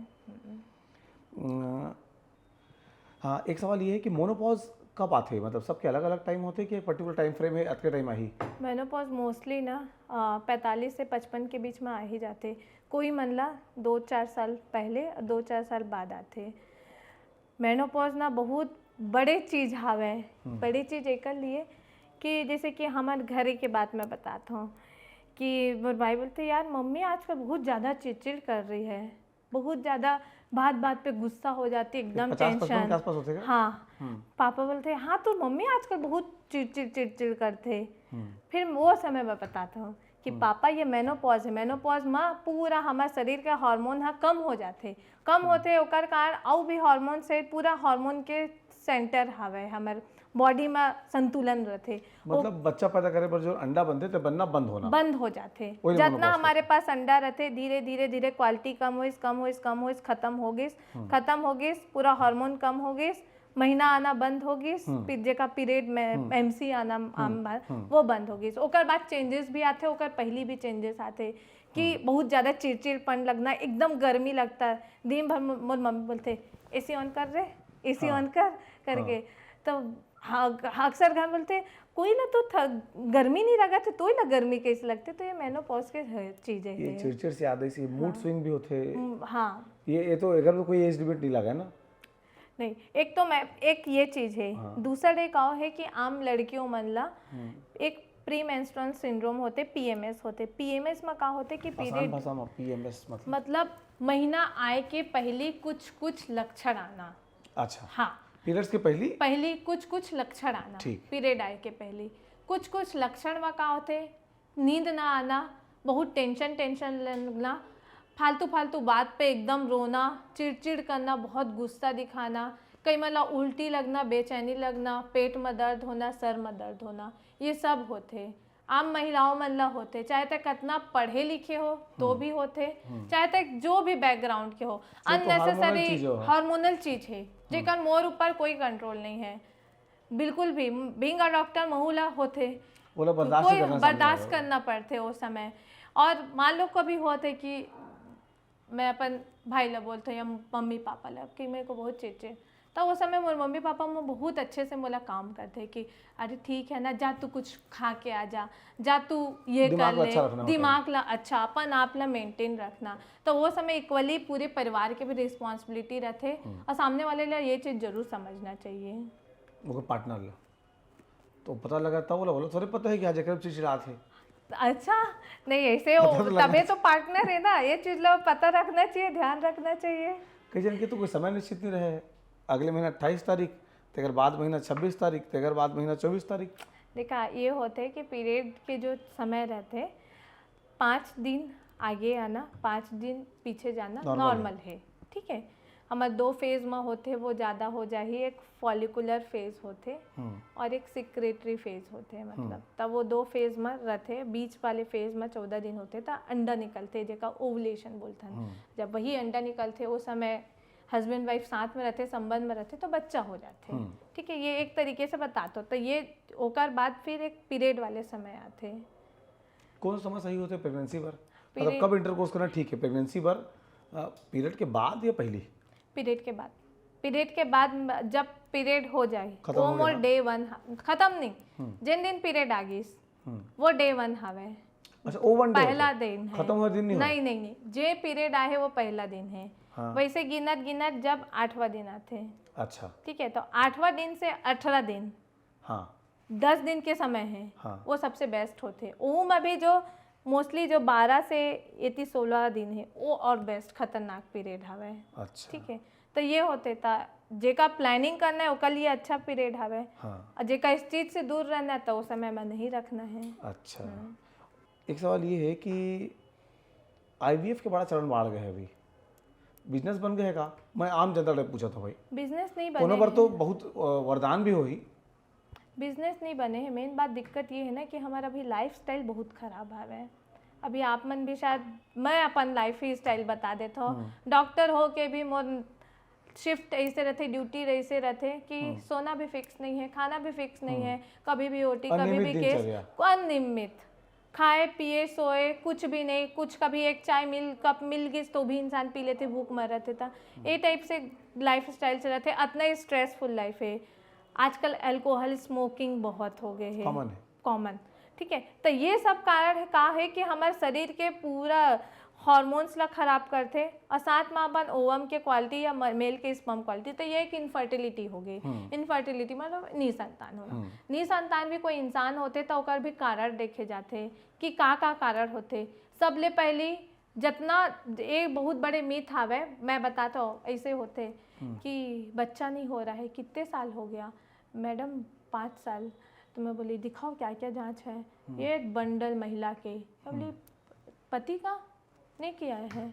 अम, हाँ, एक सवाल ये है कि मोनोपॉज कब आथे? मतलब सबके अलग-अलग टाइम होथे कि एक पर्टिकुलर टाइम फ्रेम हे, अतके टाइम आही? मेनोपॉज मोस्टली ना पैंतालीस से पचपन के बीच में आ ही जाथे। कोई मन ला दो चार साल पहले, दो चार साल बाद आथे। मेनोपॉज ना बहुत बड़े चीज हावय। बड़ी चीज एकर लिए कि जैसे कि हमर घरे के बात मैं बतात हूँ कि मोर भाई बोलते, "यार, मम्मी आजकल बहुत ज्यादा चिड़चिड़ कर रही है, बहुत ज्यादा बात बात पे गुस्सा हो जाती है, एकदम पचास पचपन के टेंशन।" आसपास होथे क्या? हाँ। हम्म। पापा बोलते हैं, "हाँ, तो मम्मी आजकल बहुत चिड़चिड़ चिड़चिड़ करते।" फिर वो समय मैं बताता हूँ कि पापा, ये मेनोपॉज है। मेनोपॉज में पूरा हमारे शरीर का हार्मोन हा कम हो जाते, कम होते, ओकर कारण अउ भी हार्मोन से पूरा हार्मोन के सेंटर हवे हमर बॉडी में संतुलन रहते। मतलब बच्चा पैदा करे बर जो अंडा बनथे, ते बनना बंद होना। बंद हो जाते। वही जितना मेनोपॉज हमारे पास अंडा रहते, धीरे धीरे धीरे क्वालिटी कम होइस, कम होइस, कम होइस, खत्म हो गिस, खत्म हो गिस, पूरा हार्मोन कम हो गिस, महीना आना बंद हो गिस, पी-, जेका पीरियड में एमसी आना आम बात, वो बंद हो गिस। ओकर बाद चेंजेस भी आथे, ओकर पहली भी चेंजेस आथे कि बहुत ज्यादा चिड़चिड़पन लगना, एकदम गर्मी लगता है। दिन भर मो-, मोर मम्मी बोलते, "एसी ऑन कर रे, एसी ऑन कर," करके। तो हाँ, अक्सर घर बोलते, "कोई ना तो थ-, गर्मी नहीं लगा थे, तोई ला गर्मी कैसे लगते?" तो ये मेनोपॉज के ह-, चीज है ये ये। चिड़चिड़ से याद है, इसी मूड स्विंग भी होथे। हम्म, हाँ। ये ये तो एकर में कोई एज लिमिट नहीं लगा ना? नहीं, एक तो मैं, एक ये चीज है। दूसरा एक और है कि आम लड़कियों मन ला एक प्री मेंस्ट्रुअल सिंड्रोम होते, पीएमएस होते। पीएमएस में का होते कि आसान पीरियड, भाषा में पीएमएस मतलब? मतलब महीना आए के पहली कुछ कुछ लक्षण आना। अच्छा, हाँ, पीरियड्स के पहली? पहली कुछ कुछ लक्षण आना। ठीक। पीरियड आए के पहली कुछ कुछ लक्षण में का होते? नींद ना आना, बहुत टेंशन टेंशन लगना, फालतू फालतू बात पे एकदम रोना, चिड़चिड़ करना, बहुत गुस्सा दिखाना, कई मन ला उल्टी लगना, बेचैनी लगना, पेट में दर्द होना, सर में दर्द होना, ये सब होथे। आम महिलाओं मन ला होथे, चाहे ते कतना पढ़े लिखे हो तो भी होथे, चाहे ते जो भी बैकग्राउंड के हो। ये तो हार्मोनल अननेसेसरी चीज हो, हाँ। हार्मोनल चीज है, जेकर मोर ऊपर कोई कंट्रोल नहीं है, बिल्कुल भी। बीइंग अ डॉक्टर महू ला होथे, ओला बर्दाश्त कोई करना सामने बर्दाश्त वाला। करना पड़थे वो समय। और मान लो कभी होथे कि मैं अपन भाई ला बोलते या मम्मी पापा ला कि मेरे को बहुत चिड़चिड़, तो वो समय मोर मम्मी पापा में बहुत अच्छे से मोला काम करते कि अरे ठीक है ना, जा तू कुछ खा के आ जा, जा तू ये दिमाग कर ला ले, अच्छा रखना होता है। दिमाग ला अच्छा, अपन आप ला मेंटेन रखना। तो वो समय इक्वली पूरे परिवार के भी रिस्पॉन्सिबिलिटी रहते और सामने वाले ला ये चीज जरूर समझना चाहिए। ओकर पार्टनर ला तो पता लगा, तब ओला, ओला थोड़े पता है कि आज एकर चिड़चिड़ात है। अच्छा, नहीं ऐसे पता हो, तो लगना तबे तो पार्टनर है ना, ये चीज ला पता रखना चाहिए, ध्यान रखना चाहिए। कई जन के तो कोई समय निश्चित नहीं रहे, अगले महीना अट्ठाईस तारीख, तेकर बाद महीना छब्बीस तारीख, तेकर बाद महीना चौबीस तारीख। देखा, ये होते कि पीरियड के जो समय रहते, पाँच दिन आगे आना, पाँच दिन पीछे जाना Normal नॉर्मल है, ठीक है। हमर दो फेज में होथे, वो ज्यादा हो जाही। एक फॉलिकुलर फेज होथे और एक सिक्रेटरी फेज होथे, मतलब तब वो दो फेज में रहथे। बीच वाले फेज में चौदह दिन होथे, त अंडा निकलथे, जेका ओवुलेशन बोलथन। जब वही अंडा निकलथे, वो समय हस्बैंड वाइफ साथ में रहथे, संबंध में रहथे, तो बच्चा हो जाथे। ठीक है, ये एक तरीके से बता दो। तो ये ओकर बाद फिर एक पीरियड वाले समय आथे। कौन समय सही होथे प्रेगनेंसी बर? मतलब कब इंटरकोर्स करना ठीक है प्रेगनेंसी बर? पीरियड के बाद या पहली? पीरियड के बाद। पीरियड के बाद म-, जब पीरियड हो जाए, खत्म वो हो मोर गया ना? डे वन, खत्म नहीं, जिन दिन पीरियड आ गई, वो डे वन हवे। अच्छा, वो वन डे पहला होता है? दिन है। खत्म हुआ दिन नहीं होता? नहीं, नहीं, नहीं, जे पीरियड आहे वो पहला दिन है। हाँ। वैसे गिनत गिनत जब आठवां दिन आथे, अच्छा। ठीक है, तो आठवां दिन से अठारह दिन, हाँ। दस दिन के समय है, हाँ। वो सबसे बेस्ट होथे। ओहू में भी जो मोस्टली जो बारह से एती सोलह दिन है, वो और बेस्ट खतरनाक पीरियड हवे। अच्छा। ठीक है, तो ये होथे, त जेका प्लानिंग करना है, ओकर लिए अच्छा पीरियड हवे। हाँ। और जेका इस चीज से दूर रहना है, तो उस समय में नहीं रखना है। अच्छा। एक सवाल ये है कि आईवीएफ के बड़ा चलन बाढ़ गए है अभी, बिजनेस बन गए है का? मैं आम जनता टाइप पूछत हूँ भाई। बिजनेस नहीं कोनो बने बर तो हैं। बहुत अ, वरदान भी होही। बिजनेस नहीं बने है। मेन बात, दिक्कत ये है ना कि हमारा अभी लाइफस्टाइल बहुत खराब हवे। अभी आप मन भी शायद, मैं अपन लाइफ ही स्टाइल बता देता हूँ। डॉक्टर हो के भी मोर शिफ्ट ऐसे रहते, ड्यूटी ऐसे रहते कि सोना भी फिक्स नहीं है, खाना भी फिक्स नहीं है, कभी भी ओटी, कभी अनियमित भी दिनचर्या। केस, अनियमित। खाए पिए सोए कुछ भी नहीं, कुछ कभी एक चाय मिल, कप मिल गई तो भी इंसान पी लेते, भूख मर रहते था। ये टाइप से लाइफस्टाइल से रहते, अतना ही स्ट्रेसफुल लाइफ है। आजकल अल्कोहल स्मोकिंग बहुत हो गए है, कॉमन है। कॉमन। ठीक है, तो ये सब कारण है का है कि हमारे शरीर के पूरा हॉर्मोन्स ला खराब करथे और साथ में अपन ओवम के क्वालिटी या मेल के स्पर्म क्वालिटी, तो ये एक इनफर्टिलिटी हो गई। इनफर्टिलिटी मतलब निसंतान होना। निसंतान भी कोई इंसान होते तो ओकर भी कारण देखे जाते कि का का कारण होते। सबले पहली जितना एक बहुत बड़े मिथ हावय, मैं बताता हूँ, ऐसे होते कि बच्चा नहीं हो रहा है, कितने साल हो गया मैडम? पाँच साल। तो मैं बोली, दिखाओ क्या क्या जांच है। ये एक बंडल महिला के। मैं बोली, पति का नहीं किया है?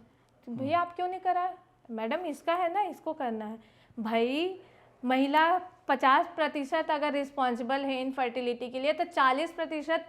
तो भैया आप क्यों नहीं करा? मैडम इसका है ना, इसको करना है। भाई, महिला पचास प्रतिशत अगर रिस्पॉन्सिबल है इनफर्टिलिटी के लिए, तो चालीस प्रतिशत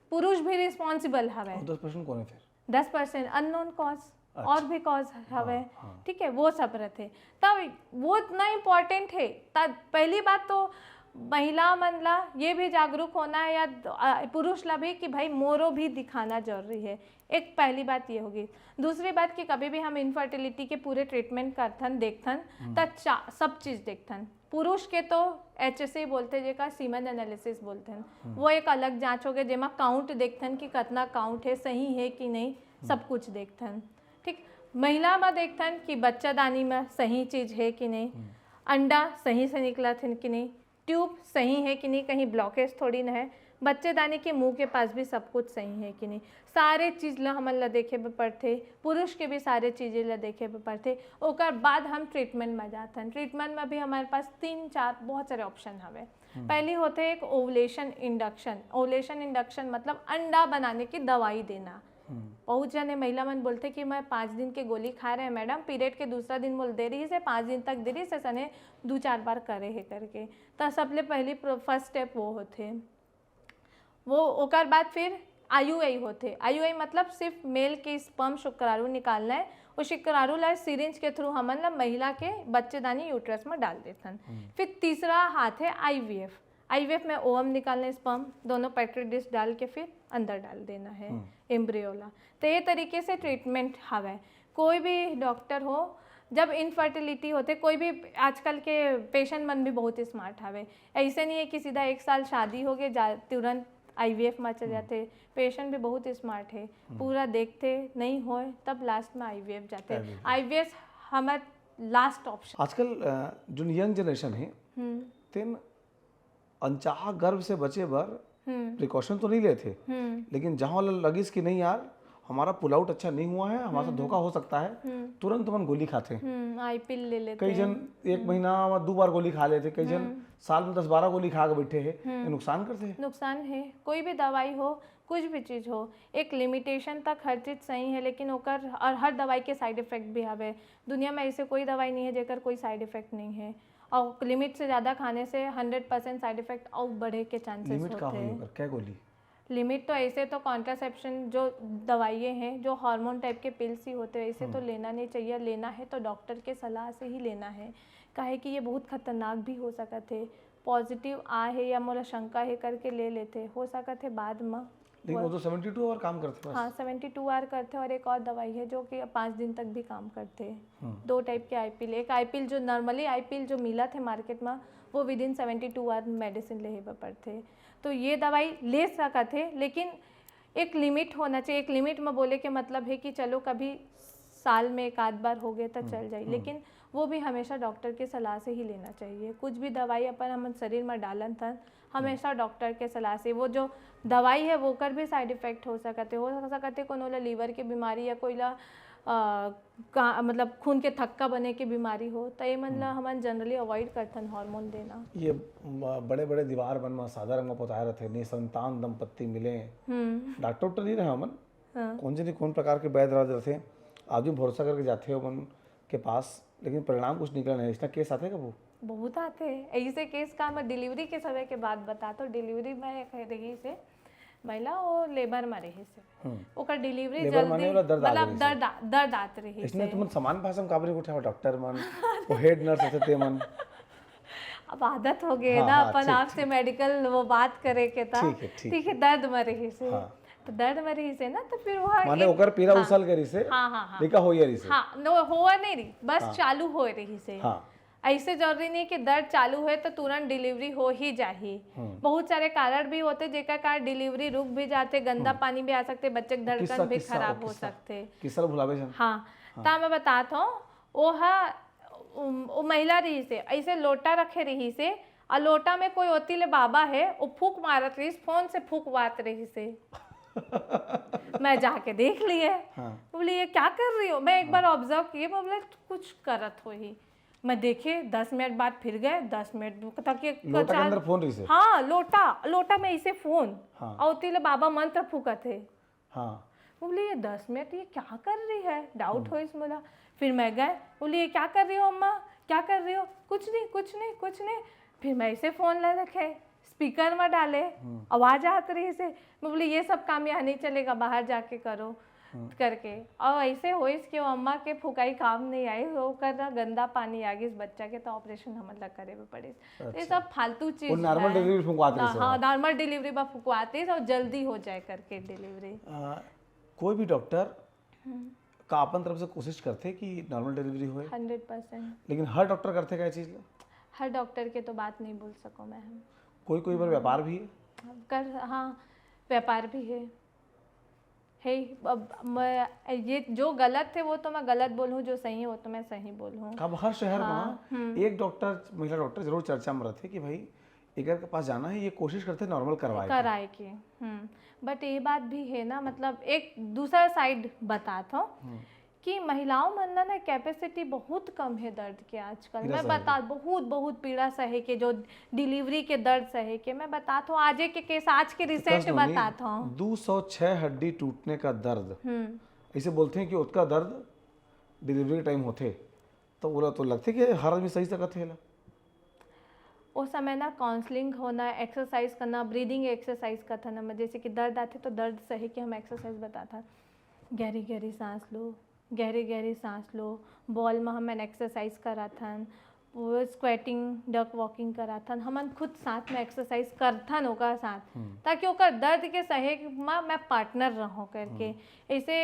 पुरुष भी रिस्पॉन्सिबल हवे। और दस परसेंट कौन है फिर? दस परसेंट अननोन कॉज, और भी कॉज हवे। हाँ। ठीक है, वो सब रहते। तब वो इतना इम्पोर्टेंट है। तब पहली बात तो महिला मन ला ये भी जागरूक होना है या अ, पुरुष ला भी कि भाई मोरो भी दिखाना जरूरी है। एक पहली बात ये होगी। दूसरी बात कि कभी भी हम इनफर्टिलिटी के पूरे ट्रीटमेंट करथन, देखथन, त चा- सब चीज देखथन। पुरुष के तो एच एस ए बोलते, जेका सीमेन एनालिसिस बोलते हैं, वो एक अलग जांच हो गए, जेमा काउंट देखथन कि कितना काउंट है, सही है कि नहीं, सब कुछ देखथन। ठीक, महिला में देखथन कि बच्चादानी में सही चीज है कि नहीं, अंडा सही से निकलत है कि नहीं, ट्यूब सही है कि नहीं, कहीं ब्लॉकेज थोड़ी ना है, बच्चेदानी के मुंह के पास भी सब कुछ सही है कि नहीं, सारे चीज ला हमन ला देखे बर पड़थे। पुरुष के भी सारे चीजें ला देखे बर पड़थे। ओकर बाद हम ट्रीटमेंट में जाथन। ट्रीटमेंट में भी हमारे पास तीन चार बहुत सारे ऑप्शन हवे। पहली होथे एक ओवुलेशन इंडक्शन। ओवुलेशन इंडक्शन मतलब अंडा बनाने की दवाई देना। बहुत जने महिला मन बोलथे कि मैं पाँच दिन के गोली खाए रहे मैडम, पीरियड के दूसरा दिन मोला दे रहिस हे, पाँच दिन तक दे रहिस हे, सने दू चार बार करे हे करके। त सबले पहली फर्स्ट स्टेप वो होथे। वो ओकर बाद फिर आई यू आई होथे। आई यू आई मतलब सिर्फ मेल के स्पर्म, शुक्राणु निकालना है। वो शुक्राणु ला सिरिंज के थ्रू हमन ला महिला के बच्चेदानी यूट्रस में डाल देथन। फिर तीसरा हाथ है आई वी एफ। आई वी एफ में ओवम निकालना, स्पर्म, दोनों पेट्री डिश डाल के फिर अंदर डाल देना है एम्ब्रियो ला। तो ये तरीके से ट्रीटमेंट हवे। कोई भी डॉक्टर हो, जब इनफर्टिलिटी होथे, कोई भी, आजकल के पेशेंट मन भी बहुत स्मार्ट हवे। ऐसे नहीं है कि सीधा एक साल शादी हो गए, जा तुरंत आई वी एफ में चल जाते। पेशेंट भी बहुत स्मार्ट है, पूरा देखते नहीं होए, तब लास्ट में आई वी एफ जाते। आई वी एफ। आई वी एफ हमार लास्ट ऑप्शन। आजकल अ, जो यंग जनरेशन है, तेन अनचाहा गर्भ से बचे बर प्रिकॉशन तो नहीं लेते, लेकिन जहां वाला लगिस कि नहीं यार, हमारा पुल आउट अच्छा नहीं हुआ है, हमारे साथ धोखा हो सकता है, तुरंत मन गोली खाते हैं। आई पिल ले लेते कई जन एक महीना में दो बार गोली खा लेते, कई जन साल में दस बारह गोली खा के बैठे हैं। ये नुकसान करते हैं। नुकसान है। कोई भी दवाई हो, कुछ भी चीज हो, एक लिमिटेशन तक हर चीज सही है, लेकिन ओकर और हर दवाई के साइड इफेक्ट भी हवे। दुनिया में ऐसे कोई दवाई नहीं है जेकर कोई साइड इफेक्ट नहीं है। और लिमिट से ज्यादा खाने से हंड्रेड परसेंट साइड इफेक्ट और बढ़े के चांसेस लिमिट का होते होई हैं। ओकर, क्या गोली? लिमिट तो ऐसे तो कॉन्ट्रासेप्शन जो दवाइयाँ हैं, जो हार्मोन टाइप के पिल्स ही होते हैं, ऐसे तो लेना नहीं चाहिए। लेना है तो डॉक्टर के सलाह से ही लेना है, काहे कि ये बहुत खतरनाक भी हो सकत है। पॉजिटिव आ है या मोला शंका है करके ले लेते, हो सकत है बाद में। लेकिन वो तो सेवेंटी टू आवर काम करते बस। हाँ, सेवेंटी टू आवर करते हैं। और एक और दवाई है जो कि पाँच दिन तक भी काम करते हैं। दो टाइप के आई पिल, एक आई पिल जो नॉर्मली आई पिल जो मिलत है मार्केट में, वो with in seventy two hour medicine लेहे बर पड़थे। तो ये दवाई ले सकत है, लेकिन एक लिमिट होना चाहिए। एक लिमिट में बोले के मतलब है कि चलो कभी साल में एक आध बार हो गए तो चल जाए, लेकिन वो भी हमेशा डॉक्टर के सलाह से ही लेना चाहिए। कुछ भी दवाई अपन हमन शरीर में डालन थन, हमेशा डॉक्टर के सलाह से। वो जो दवाई है वो कर भी साइड इफेक्ट हो सकत है। हो सकत है कोनो ला लिवर के बीमारी या कोई ला अ, का मतलब खून के थक्का बने के बीमारी हो, तो ये मन ला हमन जनरली अवॉइड करथन हार्मोन देना। ये बड़े बड़े दीवार मन में सादा रंग में पोताए रहते, निसंतान दंपत्ति मिले। डॉक्टर तो नहीं रहे हमन, हाँ। कौन से नहीं कौन प्रकार के वैध राज रहते, आदमी भरोसा करके जाते हैं ओमन के पास, लेकिन परिणाम कुछ निकला नहीं। इसका केस आते कबू? बहुत आते हैं ऐसे केस। का मैं डिलीवरी के समय के बात बता तो डिलीवरी में एक रही से महिला, वो लेबर में रही से, ओकर डिलीवरी लेबर माने जल्दी, वाला दर्द आ मतलब रही से। दर्द आ- दर्द आत रही इसमें से। तुमन सामान भाषा में काबरे उठाओ, डॉक्टर मन, वो हेड नर्स रहते ते मन। अब आदत हो गए हाँ, ना हाँ, अपन ठीक, आपसे मेडिकल वो बात करे के था। ठीक है, ठीक ठीक है, दर्द में रही से। हाँ। तो दर्द में रही से ना, तो फिर वो माने एक- ओकर पीरा हाँ। उसल के रही से, हाँ, हाँ, हाँ। लेका हो रही से। हाँ, नो, हो नहीं रही, बस हाँ। चालू हो रही से। हाँ। ऐसे जरूरी नहीं कि दर्द चालू है तो तुरंत डिलीवरी हो ही जाही। बहुत सारे कारण भी होते जेकर कारण डिलीवरी रुक भी जाते, गंदा पानी भी आ सकते, बच्चे के धड़कन भी खराब हो सकते। किस्सा भुलावे जन। हाँ, ता मैं बतात हूँ, वो हा, उम, वो महिला रहिसे, ऐसे लोटा रखे रहिसे, और लोटा में कोई ओती ले बाबा है, वो फूंक मारत रहिस, फोन से फूंकवात रहिसे। मैं जाके देख लिए। हाँ। बोली, ये क्या कर रही हो? मैं एक बार ऑब्जर्व किए, मैं बोले, "तू कुछ करत होही।" मैं देखे, दस मिनट बाद फिर गए, दस मिनट तक ये लोटा के अंदर फोन रहिसे? हाँ, लोटा, लोटा में ऐसे फोन। हाँ। और ओती ले बाबा मंत्र फूकत है। हाँ। बोली, ये दस मिनट ये क्या कर रही है, डाउट होइस मोला। फिर मैं गए, बोली, ये क्या कर रही हो अम्मा, क्या कर रही हो? कुछ नहीं, कुछ नहीं, कुछ नहीं। फिर मैं ऐसे फोन ला रखे, स्पीकर में डाले, आवाज आत रहिसे। मैं बोली, ये सब काम यहाँ नहीं चलेगा, बाहर जाके करो करके। और ऐसे होइस कि वो अम्मा के फुकाई काम नहीं आई, वो कर ना गंदा पानी आ गइस बच्चा के, तो ऑपरेशन हमन ला करे बर पड़िस। तो ये सब फालतू चीज वो नॉर्मल है। डिलीवरी फुकवात रहिसे? हाँ, नॉर्मल डिलीवरी बस फुकवात रहिस और जल्दी हो जाए करके डिलीवरी। आ, कोई भी डॉक्टर का अपन तरफ से कोशिश करथे कि नॉर्मल डिलीवरी होए, हंड्रेड परसेंट। लेकिन हर डॉक्टर करथे का ये चीज ला? हर डॉक्टर के तो बात नहीं बोल सको मैं हम। कोई कोई बार व्यापार भी है? कर, हाँ, व्यापार भी है। है, अब मैं, ये जो गलत है वो तो मैं गलत बोलूँ, जो सही है वो तो मैं सही बोलूँ। अब हर शहर हाँ, में एक डॉक्टर, महिला डॉक्टर जरूर चर्चा में रहथे कि भाई एकर के पास जाना है, ये कोशिश करथे नॉर्मल करवाए के। कराए के। हम्म, बट ये बात भी है ना, मतलब एक दूसरा साइड बतात हूँ कि महिलाओं मन ला ना कैपेसिटी बहुत कम है दर्द के आजकल। पीड़ा मैं सहे के। बता, बहुत बहुत पीड़ा सहे के, जो डिलीवरी के दर्द सहे के। मैं बतात हूँ, आज एक केस, आज के रिसेंट सुनी, बतात हूँ। दो सौ छह हड्डी टूटने का दर्द, हम्म, ऐसे बोलते हैं कि उसका दर्द डिलीवरी के टाइम होथे, तो ओला तो लगथे कि हर आदमी सही सकत है ला। ओ समय ना काउंसलिंग होना, एक्सरसाइज करना, ब्रीदिंग एक्सरसाइज करथन ना, जैसे कि दर्द आथे तो दर्द सहे के हम एक्सरसाइज बतात हन। गहरी गहरी सांस लो, गहरी गहरी सांस लो। बॉल में हमन एक्सरसाइज कराथन, वो स्क्वेटिंग, डक वॉकिंग कराथन, हमन खुद साथ में एक्सरसाइज करथन ओकर साथ, ताकि ओकर दर्द के सहे में मैं पार्टनर रहूं करके। ऐसे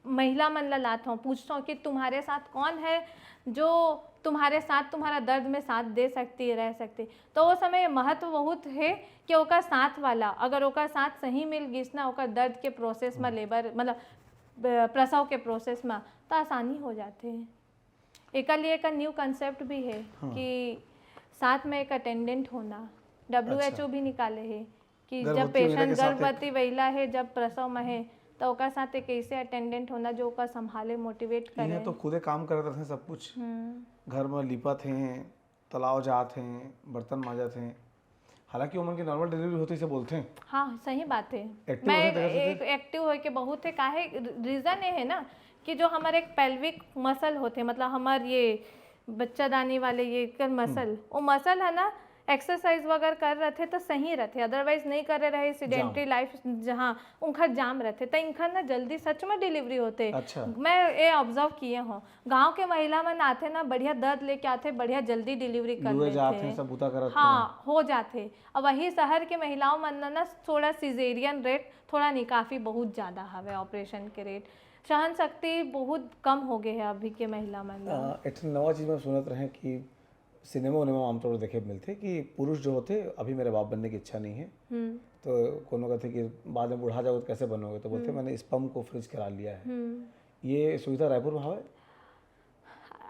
महिला मन ला लात हूँ, पूछता हूँ कि तुम्हारे साथ कौन है जो तुम्हारे साथ तुम्हारा दर्द में साथ दे सकती है, रह सकती है। तो वो समय महत्व बहुत है कि ओकर साथ वाला, अगर ओकर साथ सही मिल गिस ना, ओकर दर्द के प्रोसेस में, लेबर मतलब ब-, प्रसव के प्रोसेस में, तो आसानी हो जाते हैं। एकर लिए एक न्यू कॉन्सेप्ट भी है कि साथ में एक अटेंडेंट होना, डब्ल्यू एच ओ भी निकाले है कि जब गर्भवती महिला पेशेंट के साथ एक गर्भवती महिला है, जब प्रसव में है, तो ओकर साथ एक ऐसे अटेंडेंट होना जो ओकर संभाले, मोटिवेट करे। ये तो खुदे काम करत रहे सब कुछ, हम्म, घर में लिपत हैं, तालाब जात हैं, बर्तन मांजत हैं, हालांकि ओमन के नॉर्मल डिलीवरी होथे इसे बोलथे। हाँ, सही बात है। एक्टिव मैं होथे, देखत होथे। एक एक्टिव होए के बहुत है, काहे रीजन ये है ना कि जो हमारे एक पेल्विक मसल होथे, मतलब हमार ये बच्चादानी वाले ये कर मसल, वो मसल है ना, एक्सरसाइज वगैरह कर रहे थे तो सही रहते, अदरवाइज नहीं करे रहे, सिडेंट्री लाइफ जहाँ उनखर जाम रहते, तो इनखर ना जल्दी सच में डिलीवरी होते। अच्छा। मैं ये ऑब्जर्व किए हूँ, गांव के महिला मन आथे ना, बढ़िया दर्द लेके आथे, बढ़िया जल्दी डिलीवरी कर लुए लेथे। जात हैं, सब बुता करत हाँ, हो जाथे। अब वही शहर के महिलाओं मन ना थोड़ा सिजेरियन रेट थोड़ा नहीं, काफी बहुत ज्यादा हवे ऑपरेशन के रेट। सहन शक्ति बहुत कम हो गए है अभी के महिला मन ला। अ, एक ठन नवा चीज में सुनत रहे कि सिनेमा उनेमा में आमतौर पर देखे मिलथे कि पुरुष जो होथे, "अभी मेरे बाप बनने की इच्छा नहीं है।" हम्म, तो कोनो कहथे कि बाद में बुढ़ा जाओगे तो कैसे बनोगे, तो बोलथे, "मैंने स्पर्म को फ्रीज करा लिया है।" हम्म। ये सुविधा रायपुर में हवे?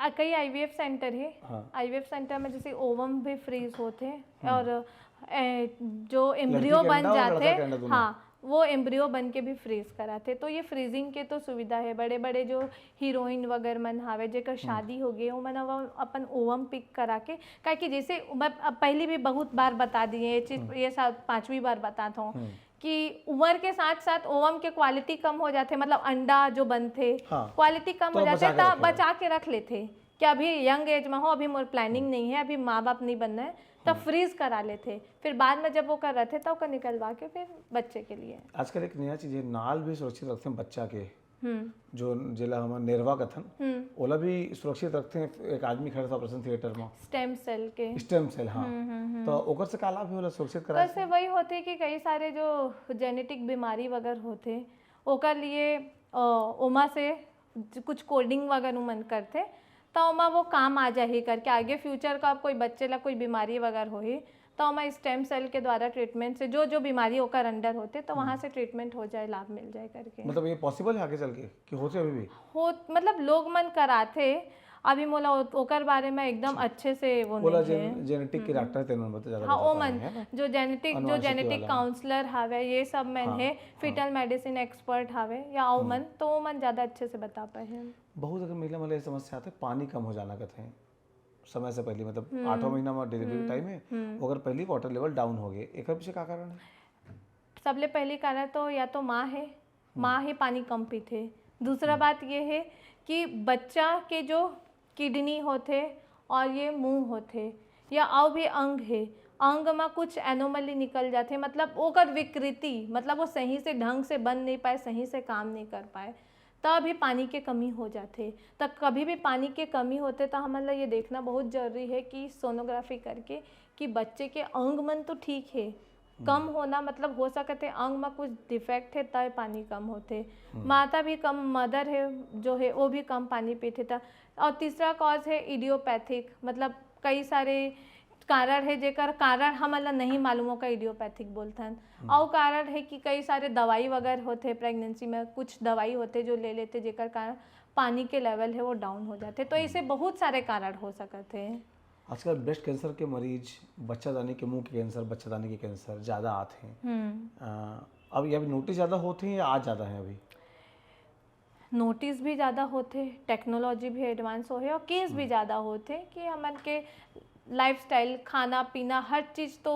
आ, कई आईवीएफ सेंटर है। हाँ। आईवीएफ सेंटर में जैसे ओवम भी फ्रीज होथे और ए, जो एम्ब्रियो के बन अंडा और लड़का जाथे, के अंडा दोनों। हाँ, वो एम्ब्रियो बन के भी फ्रीज कराथे। तो ये फ्रीजिंग के तो सुविधा है। बड़े बड़े जो हीरोइन वगैरह मन हावे, जेकर शादी हो गए, ओमन अब अपन ओवम पिक करा के, काहे कि जैसे मैं अब पहली भी बहुत बार बता दिए ये चीज, ये शायद पांचवी बार बतात हूँ कि उम्र के साथ साथ ओवम के क्वालिटी कम हो जाथे, मतलब अंडा जो बनथे, हाँ। क्वालिटी कम तो हो बचा जाथे, के तो रखे। बचा के रख लेथे कि अभी यंग एज में हो, अभी मोर प्लानिंग नहीं है, अभी माँ बाप नहीं बनना है, तब फ्रीज करा लेथे। फिर बाद में जब वो कर रहे थे, तब ओकर निकलवा के फिर बच्चे के लिए। आजकल एक नया चीज है, नाल भी सुरक्षित रखते हैं बच्चा के। हम्म, जो जेला हम नेरवा कथन, हम्म। ओला भी सुरक्षित रखते हैं एक आदमी खड़े था ऑपरेशन थिएटर में। स्टेम सेल के। स्टेम सेल, हाँ। तो ओकर से का लाभ है, ओला सुरक्षित करा ओकर से वही होथे कि कई सारे जो जेनेटिक बीमारी वगैरह होथे, ओकर लिए, अ, ओमा से ज-, कुछ कोडिंग वगैरह उमन करथे, तो ओमा वो काम आ जाही करके, आगे फ्यूचर का कोई बच्चे ला कोई बीमारी वगैरह होही, तो ओमा स्टेम सेल के द्वारा ट्रीटमेंट से जो जो बीमारी ओकर अंडर होथे, तो वहाँ से ट्रीटमेंट हो जाए, लाभ मिल जाए करके। मतलब ये पॉसिबल है आगे चल के कि होथे अभी भी? हो, मतलब लोग मन कराथे। अभी मोला ओ-, ओकर बारे में एकदम अच्छे से वो बोला नहीं है। जेनेटिक के डॉक्टर तेन मन बता ज्यादा हाँ, बता ओ पाए मन हैं ना? जो जेनेटिक जो अनुवांशिकी जेनेटिक वाला। काउंसलर हवे, ये सब मन हाँ, है, हाँ। फीटल मेडिसिन एक्सपर्ट हवे या ओ मन, तो वो मन ज्यादा अच्छे से बता पाए हैं। बहुत अगर महिला मन ला ये समस्या आथे, पानी कम हो जाना कहते हैं समय से पहले, मतलब आठवां महीना में डिलीवरी टाइम है, अगर पहली वाटर लेवल डाउन हो गए, एकर पीछे का कारण है? सबले पहली कारण तो या तो माँ है, माँ ही पानी कम पीथे। दूसरा बात ये है कि बच्चा के जो किडनी होथे और ये मुंह होथे या अउ भी अंग है, अंग में कुछ एनोमली निकल जाथे, मतलब ओकर विकृति, मतलब वो सही से ढंग से बन नहीं पाए, सही से काम नहीं कर पाए, तब भी पानी के कमी हो जाथे। त कभी भी पानी के कमी होथे त हमन ला ये देखना बहुत जरूरी है कि सोनोग्राफी करके कि बच्चे के अंग मन तो ठीक है, कम होना मतलब हो सकत है अंग में कुछ डिफेक्ट है तय पानी कम होथे। माता भी कम, मदर है जो है वो भी कम पानी पीथे। त और तीसरा कॉज है इडियोपैथिक, मतलब कई सारे कारण है जेकर कारण हमन ला नहीं मालूम, ओकर इडियोपैथिक बोलथन। और कारण है कि कई सारे दवाई वगैरह होथे, प्रेगनेंसी में कुछ दवाई होथे जो ले लेथे, जेकर कारण पानी के लेवल है वो डाउन हो जाथे। तो ऐसे बहुत सारे कारण हो सकत है। आजकल ब्रेस्ट कैंसर के मरीज, बच्चादानी के मुंह के कैंसर, बच्चादानी के कैंसर ज्यादा आते हैं। अ, अब ये अभी नोटिस ज्यादा होते हैं या आज ज्यादा है अभी? नोटिस भी ज्यादा होथे, टेक्नोलॉजी भी एडवांस हो है और केस भी ज्यादा होथे कि हमन के लाइफस्टाइल, खाना पीना, हर चीज तो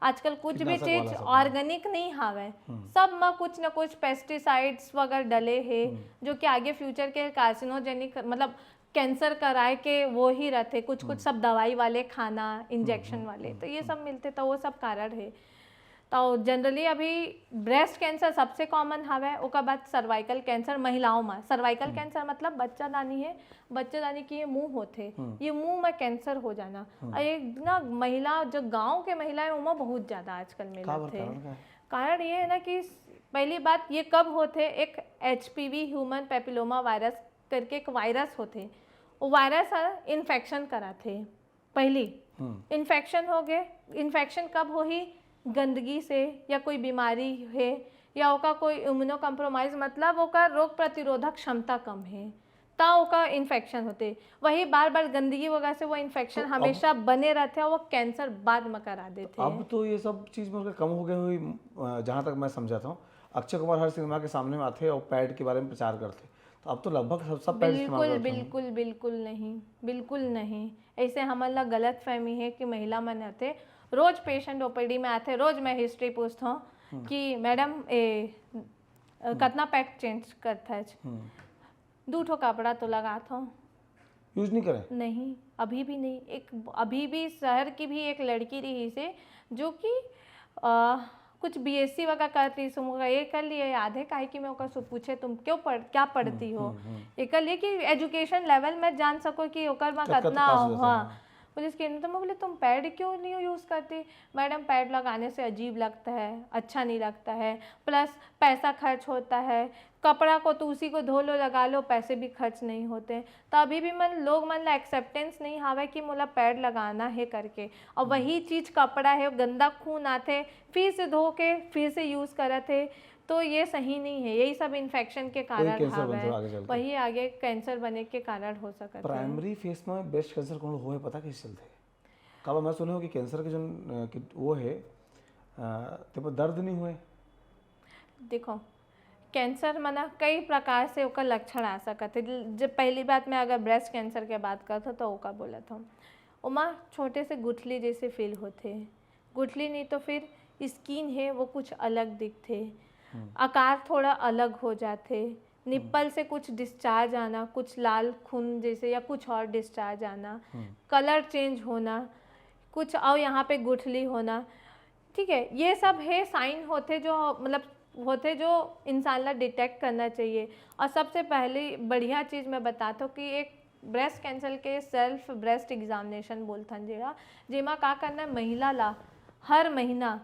आजकल कुछ भी कीटनाशक चीज वाला सब। ऑर्गेनिक नहीं हावय। सब में कुछ न कुछ पेस्टिसाइड्स वगैरह डले हे, जो कि आगे फ्यूचर के कार्सिनोजेनिक, मतलब कैंसर कराए के वो ही रहथे, कुछ कुछ सब दवाई वाले खाना, इंजेक्शन वाले, तो ये सब मिलथे, तो वो सब कारण है। तो जनरली अभी ब्रेस्ट कैंसर सबसे कॉमन हवय, ओकर बाद सर्वाइकल कैंसर महिलाओं में। सर्वाइकल कैंसर मतलब बच्चादानी है, बच्चादानी की ये मुंह होथे, ये मुंह में कैंसर हो जाना। और एक ना महिला, जो गांव के महिला है, ओमा बहुत ज्यादा आजकल का बर मिलत है। कारण का है? कारण ये है ना कि पहली बात, ये कब होथे, एक एचपीवी, ह्यूमन पैपिलोमा वायरस करके एक वायरस होथे, वो वायरस ह इन्फेक्शन कराथे। पहली इन्फेक्शन हो गए, इन्फेक्शन कब होही? गंदगी से या कोई बीमारी है या ओका कोई इम्यूनो कॉम्प्रोमाइज, मतलब ओका रोग प्रतिरोधक क्षमता कम है, ता ओका इन्फेक्शन होथे। वही बार बार गंदगी वगैरह से वो इन्फेक्शन तो अब हमेशा बने रहथे और वो कैंसर बाद में करा देथे। अब तो ये सब चीज मतलब कम हो गई हुई, अ, जहाँ तक मैं समझा था। अक्षय कुमार हर सिनेमा के सामने में आथे और पैड के बारे में प्रचार करथे, तो अब तो लगभग सब सब पैड इस्तेमाल बिल्कुल करथे। बिल्कुल बिल्कुल नहीं, बिल्कुल नहीं। ऐसे हमन ला गलत फहमी है कि महिला मन आथे, रोज पेशेंट ओपीडी में आथे, रोज मैं हिस्ट्री पूछता हूँ कि मैडम ए अ, कतना पैड चेंज करथच? दू ठो कपड़ा तो लगात हूँ। यूज नहीं करे? नहीं, अभी भी नहीं। एक, अभी भी शहर की भी एक लड़की रही से जो कि अ, कुछ बीएससी वगैरह करत रही से, मोला ये कर लिए याद है, काहे कि मैं ओकर से पूछे, तुम क्यों पढ़ क्या पढ़ती हो, एकर लिए कि एजुकेशन लेवल में जान सको कि ओकर में कतका कतना पास हो जाता हुआ। है। पुलिस के तो मैं बोले, तुम पैड क्यों नहीं यूज़ करती? मैडम, पैड लगाने से अजीब लगता है, अच्छा नहीं लगता है, प्लस पैसा खर्च होता है, कपड़ा को तो उसी को धो लो, लगा लो, पैसे भी खर्च नहीं होते। तो अभी भी मन लोग मन ला एक्सेप्टेंस नहीं हावय कि मोला पैड लगाना है करके। और वही चीज कपड़ा है, गंदा खून आथे, फिर से धो के फिर से यूज करत है, तो ये सही नहीं है। यही सब इन्फेक्शन के कारण कैंसर बनथे हावय, आगे चल के। वही आगे कैंसर बने के कारण हो सकत है। प्राइमरी फेस में ब्रेस्ट कैंसर कौन होए, पता कैसे चलथे? काबर मैं सुने हो कि कैंसर के जो अ, कि वो है, अ, ते पर दर्द नहीं हुए। देखो, कैंसर म ना कई प्रकार से ओकर लक्षण आ सकत है। जब पहली बात मैं अगर ब्रेस्ट कैंसर के बात करत हूँ तो ओका बोलत हूँ, ओमा छोटे से गुठली जैसे फील होथे। गुठली नहीं तो फिर स्किन है वो कुछ अलग दिखथे, आकार थोड़ा अलग हो जाथे, निप्पल से कुछ डिस्चार्ज आना, कुछ लाल खून जैसे या कुछ और डिस्चार्ज आना, कलर चेंज होना, कुछ और यहाँ पे गुठली होना, ठीक है, ये सब है साइन होथे जो मतलब होथे जो इंसान ला डिटेक्ट करना चाहिए। और सबसे पहले बढ़िया चीज़ मैं बताता हूँ कि एक ब्रेस्ट कैंसर के सेल्फ ब्रेस्ट एग्जामिनेशन बोलथन जेला, जेमा का करना है, महिला ला हर महीना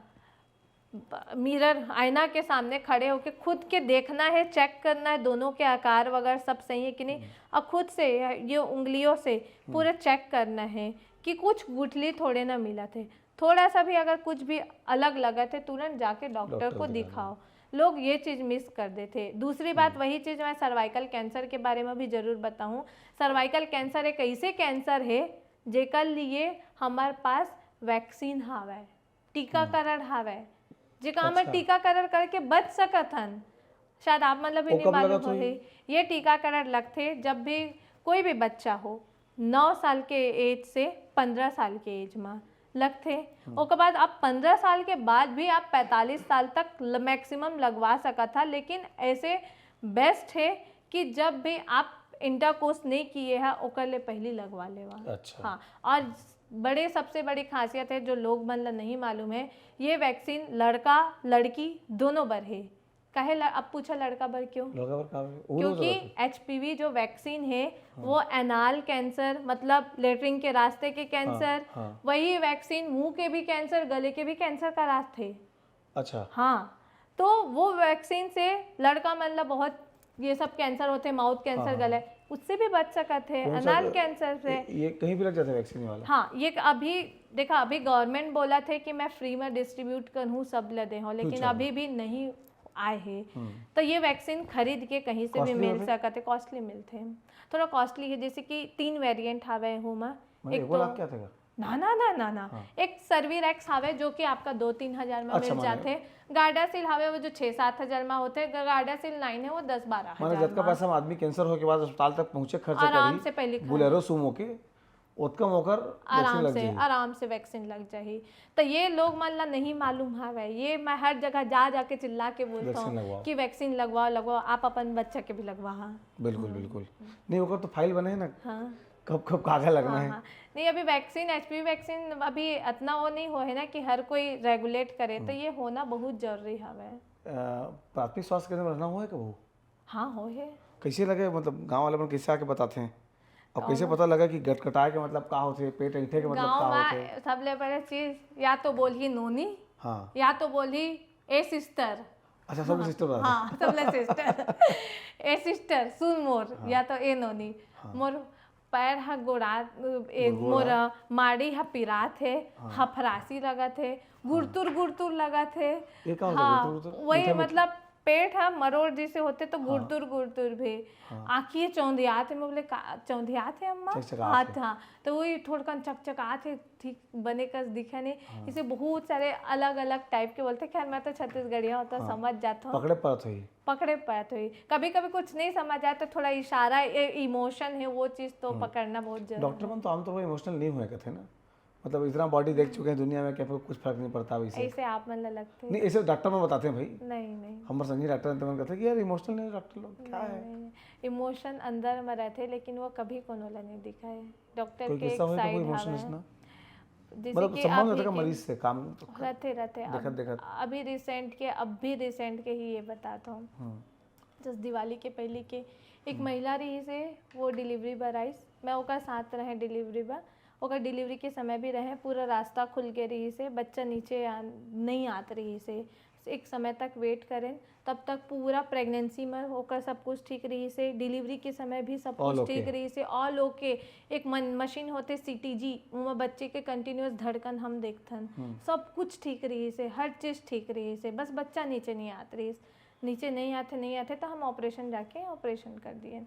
मिरर, आईना के सामने खड़े होके खुद के देखना है, चेक करना है दोनों के आकार वगैरह सब सही है कि नहीं, और खुद से ये उंगलियों से पूरा चेक करना है कि कुछ गुठली थोड़े ना मिलत हे। थोड़ा सा भी अगर कुछ भी अलग लगत हे, तुरंत जाके डॉक्टर डॉक्टर को दिखाना। दिखाओ। लोग ये चीज मिस कर देते। दूसरी बात, वही चीज मैं सर्वाइकल कैंसर के बारे में भी जरूर बताऊं। सर्वाइकल कैंसर एक ऐसे कैंसर है जेकर लिए हमारे पास वैक्सीन हावय, टीकाकरण हावय, जेका हमन अच्छा। टीकाकरण करके बच सकत हन। शायद आप मन ला भी वो नहीं कब मालूम लगत होही, ये टीकाकरण लगथे जब भी कोई भी बच्चा हो, नौ साल के एज से पन्द्रह साल के एज में लगथे। ओकर बाद आप पन्द्रह साल के बाद भी आप पैंतालीस साल तक मैक्सिमम लगवा सकत हा, लेकिन ऐसे बेस्ट है कि जब भी आप इंटरकोर्स नहीं किए हैं, ओकर ले पहली लगवा लेवा। अच्छा। हाँ, और बड़े, सबसे बड़ी खासियत है जो लोग मन ला नहीं मालूम है, ये वैक्सीन लड़का लड़की दोनों बर है। काहे ल-, अब पूछा लड़का बर क्यों? लड़का बर का वे? वो लोग क्योंकि जरूरत है। एचपीवी जो वैक्सीन है, वो एनाल कैंसर, मतलब लेटरिन के रास्ते के कैंसर, हाँ। वही वैक्सीन मुंह के भी कैंसर, गले के भी कैंसर कराथे। अच्छा। हाँ, तो वो वैक्सीन से लड़का मन ला बहुत, ये सब कैंसर होते, माउथ कैंसर, हाँ। गले, उससे भी बच सकत है, कौन सा एनाल तो- कैंसर से। ये, ये कहीं भी लग जाता है वैक्सीन वाला? हाँ, ये अभी देखा, अभी गवर्नमेंट बोला थे कि मैं फ्री में डिस्ट्रीब्यूट करूँ, सब ल देहूँ, लेकिन अच्छा। अभी भी नहीं आए हे। हम्म। तो ये वैक्सीन खरीद के कहीं से भी Costly मिल होथे? सकत हे। कॉस्टली मिलथे, थोड़ा कॉस्टली है, जैसे कि तीन वेरिएंट हावे हूँ मैं। माने एक एको तो लाख क्या थेगा? ना ना ना ना ना हाँ। एक सर्वीरैक्स हावे जो कि आपका दो तीन हजार में अच्छा, मिल माने- जाथे। गार्डासिल हावे वो जो छः सात हजार में होथे, गार्डासिल नाइन है वो दस बारह माने हजार जतका में। पैसा में आदमी कैंसर होके बाद अस्पताल तक पहुंचे, खर्चा आराम करी, से पहली खा- बुलेरो सुमो के, ओतका में ओकर वैक्सीन आराम लग से जाही। आराम से वैक्सीन लग जाही। तो ये लोग मन ला नहीं मालूम हवे, ये मैं हर जगह जा जाके चिल्ला के बोलता वैक्सीन हूँ लगवाओ। कि वैक्सीन लगवाओ, लगवाओ, आप अपन बच्चा के भी लगवा। हाँ। बिल्कुल बिल्कुल। नहीं, ओकर तो फाइल बने है ना, हाँ। कब कब का का लगना हाँ, है। हाँ। नहीं, अभी वैक्सीन, एचपीवी वैक्सीन अभी इतना वो नहीं हो है ना कि हर कोई रेगुलेट करे, तो ये होना बहुत जरूरी हवे। अ, प्राथमिक स्वास्थ्य केंद्र में रहना हुआ है कबहू? हाँ, हो है। कैसे लगे, मतलब गांव वाले मन कैसे आके बताते हैं, और गाँव कैसे में- पता लगा कि गटकटाए के मतलब का होथे, पेट ऐंठे के मतलब गाँव का में होथे? सबले बड़े चीज या तो बोलही नोनी, हाँ। या तो बोलही ए सिस्टर। अच्छा, सब सिस्टर बता हाँ, सबले सिस्टर। ए सिस्टर, सुन मोर, या तो ए नोनी। मोर पैर ह गोड़ा, ए, मोर माड़ी ह पिरात हे, हफरासी लगत हे, गुरतुर गुरतुर लगत हे। ये का होता हाँ, गुरतुर गुरतुर? वही मीठा मीठा? मतलब पेट ह मरोड़ जैसे होथे तो गुरतुर गुरतुर भी। आँखी चौंधियात हे, मैं बोले का चौंधियात हे अम्मा? चकचकात हाथ, हाँ, तो वही थोड़कन चकचकात हे, ठीक बने कस दिखे नहीं। इसे बहुत सारे अलग अलग टाइप के बोलथे। खैर, मैं तो छत्तीसगढ़िया हूँ तो समझ जाता हूँ। पकड़े परत होही। पकड़े परत होही। कभी कभी कुछ नहीं समझ आए तो थोड़ा इशारा, इमोशन है, वो चीज तो पकड़ना बहुत जरूरी। डॉक्टर मन तो आमतौर पर इमोशनल नहीं हुए कहते ना, मतलब इतना बॉडी देख चुके हैं दुनिया में कि आपको कुछ फर्क नहीं पड़ता वैसे। ऐसे आप मन ला लगथे? नहीं, ऐसे डॉक्टर मन बताते हैं भाई, नहीं, नहीं। हमारे संगी डॉक्टर हैं तो मन कहते हैं कि यार इमोशनल नहीं है डॉक्टर लोग, क्या है? नहीं, इमोशन अंदर में रहथे, लेकिन वो कभी कोनो ला नहीं दिखाए। डॉक्टर कोई के एक किस्सा होय तो कोई साइड इमोशनल हवे। ना, जैसे मतलब कि संबंध अभी रहता का के- मरीज से काम रहते रहते देखत- अब- देखत। अभी रिसेंट के, अब भी रिसेंट के ही ये बताता हूँ। हम्म। जस दिवाली के पहली के एक महिला रहिसे, वो डिलीवरी बर आइस, मैं ओकर साथ रहे डिलीवरी बर। ओकर डिलीवरी के समय भी रहे, पूरा रास्ता खुल के रहिसे, बच्चा नीचे आ, नहीं आत रहिसे। एक समय तक वेट करेन, तब तक पूरा प्रेगनेंसी में ओकर सब कुछ ठीक रहिसे, डिलीवरी के समय भी सब All कुछ okay। ठीक रहिसे। ऑल ओके। एक मन मशीन होथे सीटीजी, ओमा बच्चे के कंटिन्यूअस धड़कन हम देखथन, सब कुछ ठीक रहिसे, हर चीज ठीक रहिसे, बस बच्चा नीचे नहीं आत रहिस। नीचे नहीं आथे, नहीं आथे, तो हम ऑपरेशन जाके ऑपरेशन कर दिए।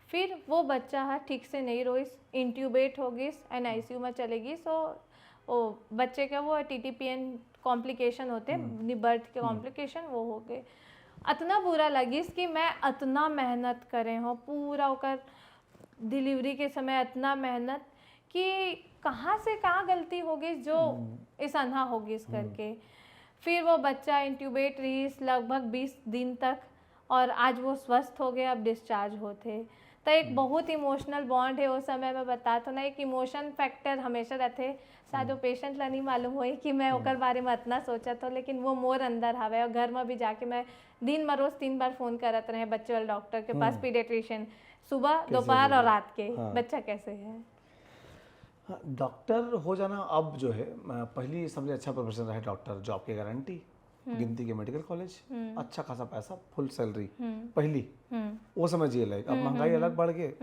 फिर वो बच्चा ह ठीक से नहीं रोइस, इंट्यूबेट हो गिस, एनआईसीयू में चले गिस। सो ओ बच्चे के वो टीटीपीएन कॉम्प्लिकेशन होथे, बर्थ के कॉम्प्लिकेशन, वो हो गए। अतना बुरा लगिस कि मैं अतना मेहनत करे हूँ, पूरा ओकर डिलीवरी के समय अतना मेहनत कि कहाँ से कहाँ गलती हो गई जो ऐसा ना हो गई इस करके। फिर वो बच्चा इंट्यूबेट रही लगभग बीस दिन तक, और आज वो स्वस्थ हो गए, अब डिस्चार्ज होते। तो एक बहुत इमोशनल बॉन्ड है। उस समय मैं बता तो ना, एक इमोशन फैक्टर हमेशा रहते। शायद वो पेशेंट ला नहीं मालूम होई कि मैं ओकर बारे में इतना सोचत हूँ, लेकिन वो मोर अंदर हवे। और घर में भी जाके मैं दिन में रोज तीन बार फोन करत रहे बच्चे वाले डॉक्टर के पास, पीडियाट्रिशियन, सुबह, दोपहर और रात के, हाँ। बच्चा कैसे है। डॉक्टर हो जाना अब जो है, अ, पहली सबसे अच्छा प्रोफेशन रहे डॉक्टर, जॉब की गारंटी, गिनती के मेडिकल कॉलेज, अच्छा खासा पैसा, फुल सैलरी। पहली, वो समय जिए लायक। अब महंगाई अलग बढ़ गए,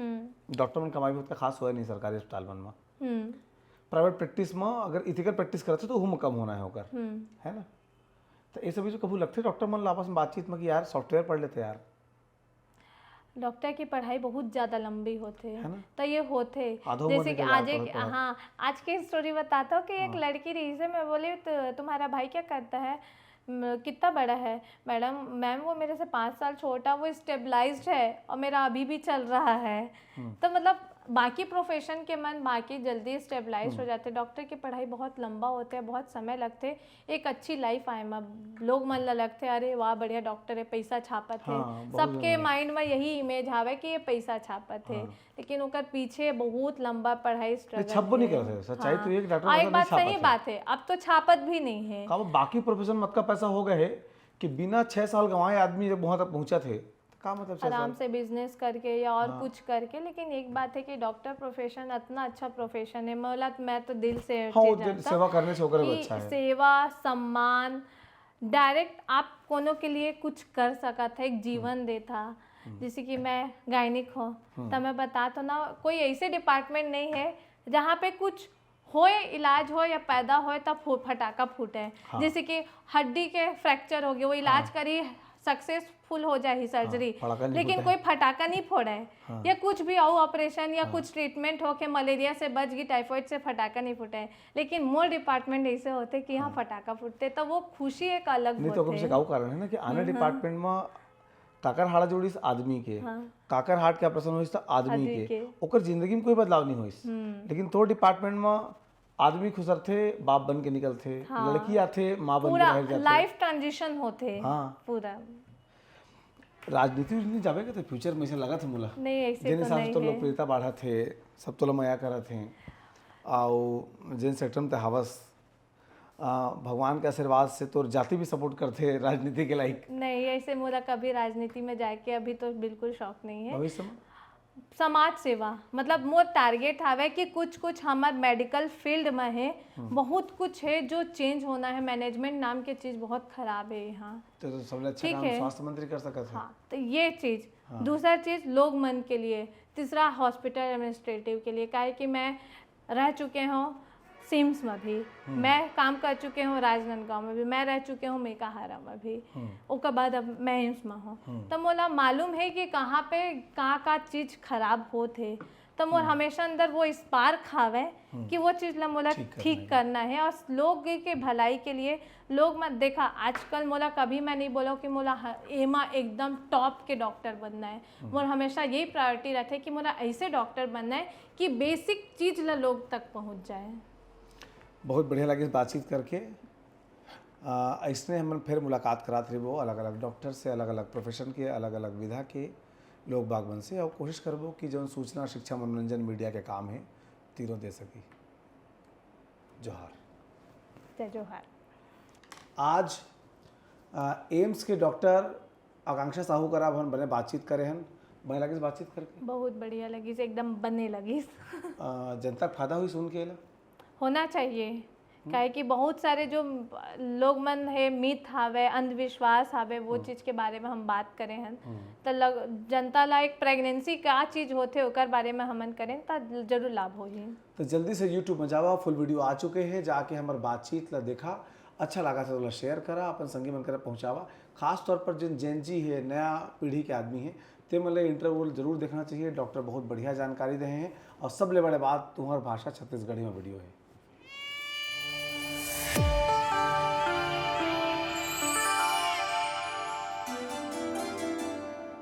डॉक्टर मन कमाई भी उतना खास होय नहीं सरकारी अस्पताल मन में। प्राइवेट प्रैक्टिस में अगर इथिकल प्रैक्टिस करते तो उहू में कम होना है ओकर, है ना? तो ये सब चीज कभू लगते डॉक्टर मन ला आपस में बातचीत में कि यार सॉफ्टवेयर पढ़ लेते यार। डॉक्टर की पढ़ाई बहुत ज्यादा लंबी होते है ना? तो ये होते आधो उम्र जैसे कि निकल आज जाता एक है थोड़ा। हाँ, आज की स्टोरी बताता हूँ कि एक लड़की रही से, मैं बोली तो तुम्हारा भाई क्या करता है? म- कितना बड़ा है? मैडम, मैम, वो मेरे से पाँच साल छोटा, वो स्टेबलाइज्ड है और मेरा अभी भी चल रहा है। तो मतलब बाकी प्रोफेशन के मन बाकी जल्दी स्टेबलाइज हो जाते। डॉक्टर की पढ़ाई बहुत लंबा होते हैं, बहुत समय लगते। एक अच्छी लाइफ आए में लोग मन ला लगते, अरे वाह, बढ़िया डॉक्टर है, पैसा छापत है। हाँ, बहुत सबके माइंड में यही इमेज आवे कि ये पैसा छापत है, लेकिन ओकर पीछे बहुत लंबा पढ़ाई ये स्ट्रगल छपबो नहीं करते, सच्चाई तो ये कि डॉक्टर हाँ, मतलब एक नहीं बात सही छापत है। बात है, अब तो छापत भी नहीं है। का वो बाकी प्रोफेशन में अतका पैसा हो गए है कि बिना छह साल गंवाए आदमी जब वहां तक पहुंचा थे तो का मतलब छह आराम साल? से बिजनेस करके या और कुछ करके। लेकिन एक बात है कि डॉक्टर प्रोफेशन इतना अच्छा प्रोफेशन है, मतलब मैं तो दिल से हाँ, वो चीज दिल- जानता सेवा करने से ओकरे को कि अच्छा है। सेवा, सम्मान, डायरेक्ट आप कोनो के लिए कुछ कर सकत है, एक जीवन देता। जैसे कि मैं गायनिक हो, तो मैं बता तो ना, कोई ऐसे डिपार्टमेंट नहीं है जहाँ पे कुछ होए, इलाज हो या पैदा होए तब फू- फटाका फूटे। जैसे कि हड्डी के फ्रैक्चर हो गए, वो इलाज करी, सक्सेसफुल हो जाए सर्जरी, फटाका नहीं लेकिन फूटे। कोई फटाका नहीं फोड़े। या कुछ भी हो, ऑपरेशन या कुछ ट्रीटमेंट हो के मलेरिया से बच गई, टाइफाइड से, फटाका नहीं फूटे। लेकिन मोर डिपार्टमेंट ऐसे होते कि यहाँ फटाका फूटते, तो वो खुशी एक अलग नहीं तो कम होते। से का कारण है ना कि आने डिपार्टमेंट में काकर हाड़ा जोड़िस आदमी के, हाँ। काकर हार्ट के ऑपरेशन होइस तो आदमी आदमी के, के। ओकर जिंदगी में कोई बदलाव नहीं होइस। लेकिन तोर डिपार्टमेंट में आदमी खुसरथे, बाप बन के निकलथे, हाँ। लड़की आथे, माँ बन के पूरा रह जाथे। लाइफ ट्रांजिशन होते। हाँ। पूरा राजनीति उजनीति जाबे करथे फ्यूचर में, ऐसे लगत हे मोला। नहीं, ऐसे जेन तो हिसाब से नहीं तोर है। लोकप्रियता बाढ़त हे, सब तोला मया करत हे, अउ जेन सेक्टर में ते हावस, आ, भगवान के आशीर्वाद से तोर जाति भी सपोर्ट करथे राजनीति के लायक। नहीं, ऐसे मोला कभी राजनीति में जाके अभी तो बिल्कुल शौक नहीं है। भविष्य में समाज सेवा, मतलब मोर टारगेट हावय कि कुछ कुछ हमर मेडिकल फील्ड में है, बहुत कुछ है जो चेंज होना है। मैनेजमेंट नाम के चीज बहुत खराब है यहाँ। तो, तो सबले अच्छा ठीक काम है। स्वास्थ्य मंत्री कर सकत हे। हाँ, तो ये चीज। दूसरा चीज लोग मन के लिए, तीसरा हॉस्पिटल एडमिनिस्ट्रेटिव के लिए, काहे कि मैं रह चुके हूँ सिम्स में भी, मैं काम कर चुके हूँ राजनांदगांव में भी, मैं रह चुके हूँ मेकाहारा में भी, ओकर बाद अब मैं एम्स में हूँ। तो मोला मालूम है कि कहाँ पे का का चीज खराब होत है। तो मोर हमेशा अंदर वो स्पार्क हावे कि वो चीज ला मोला ठीक करना ठीक करना है और लोग के भलाई के लिए। लोग मत देखा, आजकल मोला कभी मैं नहीं बोला कि मोला ह- एमा एकदम टॉप के डॉक्टर बनना है। मोर हमेशा यही प्रायोरिटी रहते कि मोला ऐसे डॉक्टर बनना है कि बेसिक चीज ला लोग तक पहुंच जाए। बहुत बढ़िया लगिस बातचीत करके। आ, अइसने हमन फिर मुलाकात करात रहिबो अलग-अलग डॉक्टर से, अलग-अलग प्रोफेशन के, अलग-अलग विधा के लोग बाग मन से, अउ कोशिश करबो कि जौन सूचना, शिक्षा, मनोरंजन मीडिया के काम हे, तीरों दे सकी। जोहार। जय जोहार। आज आ, एम्स के डॉक्टर आकांक्षा साहू करा हमन बने बातचीत करे हन। बने लगिस बातचीत करके? बहुत बढ़िया लगिस, एकदम बने लगिस। आ, जनता के फायदा हुई सुन के एला? होना चाहिए, काहे कि बहुत सारे जो लोग मन है, मिथ हावे, अंधविश्वास हावे, वो चीज के बारे में हम बात करे हन। तो लग, जनता ला एक प्रेगनेंसी का चीज होथे, ओकर बारे में हमन करें, त जरूर लाभ होही। तो जल्दी से YouTube में जावा, फुल वीडियो आ चुके हे, जाके हमर बातचीत ला देखा, अच्छा लगा तो ओला शेयर करा, अपन संगी मन करा पहुँचावा। खास तौर पर जिन जेन जी हे, नया पीढ़ी के आदमी हे, ते मन ला इंटरव्यू जरूर देखना चाहिए। डॉक्टर बहुत बढ़िया जानकारी दे हे, अउ सबले बड़े बात, तुम्हर भाषा छत्तीसगढ़ी में वीडियो हे।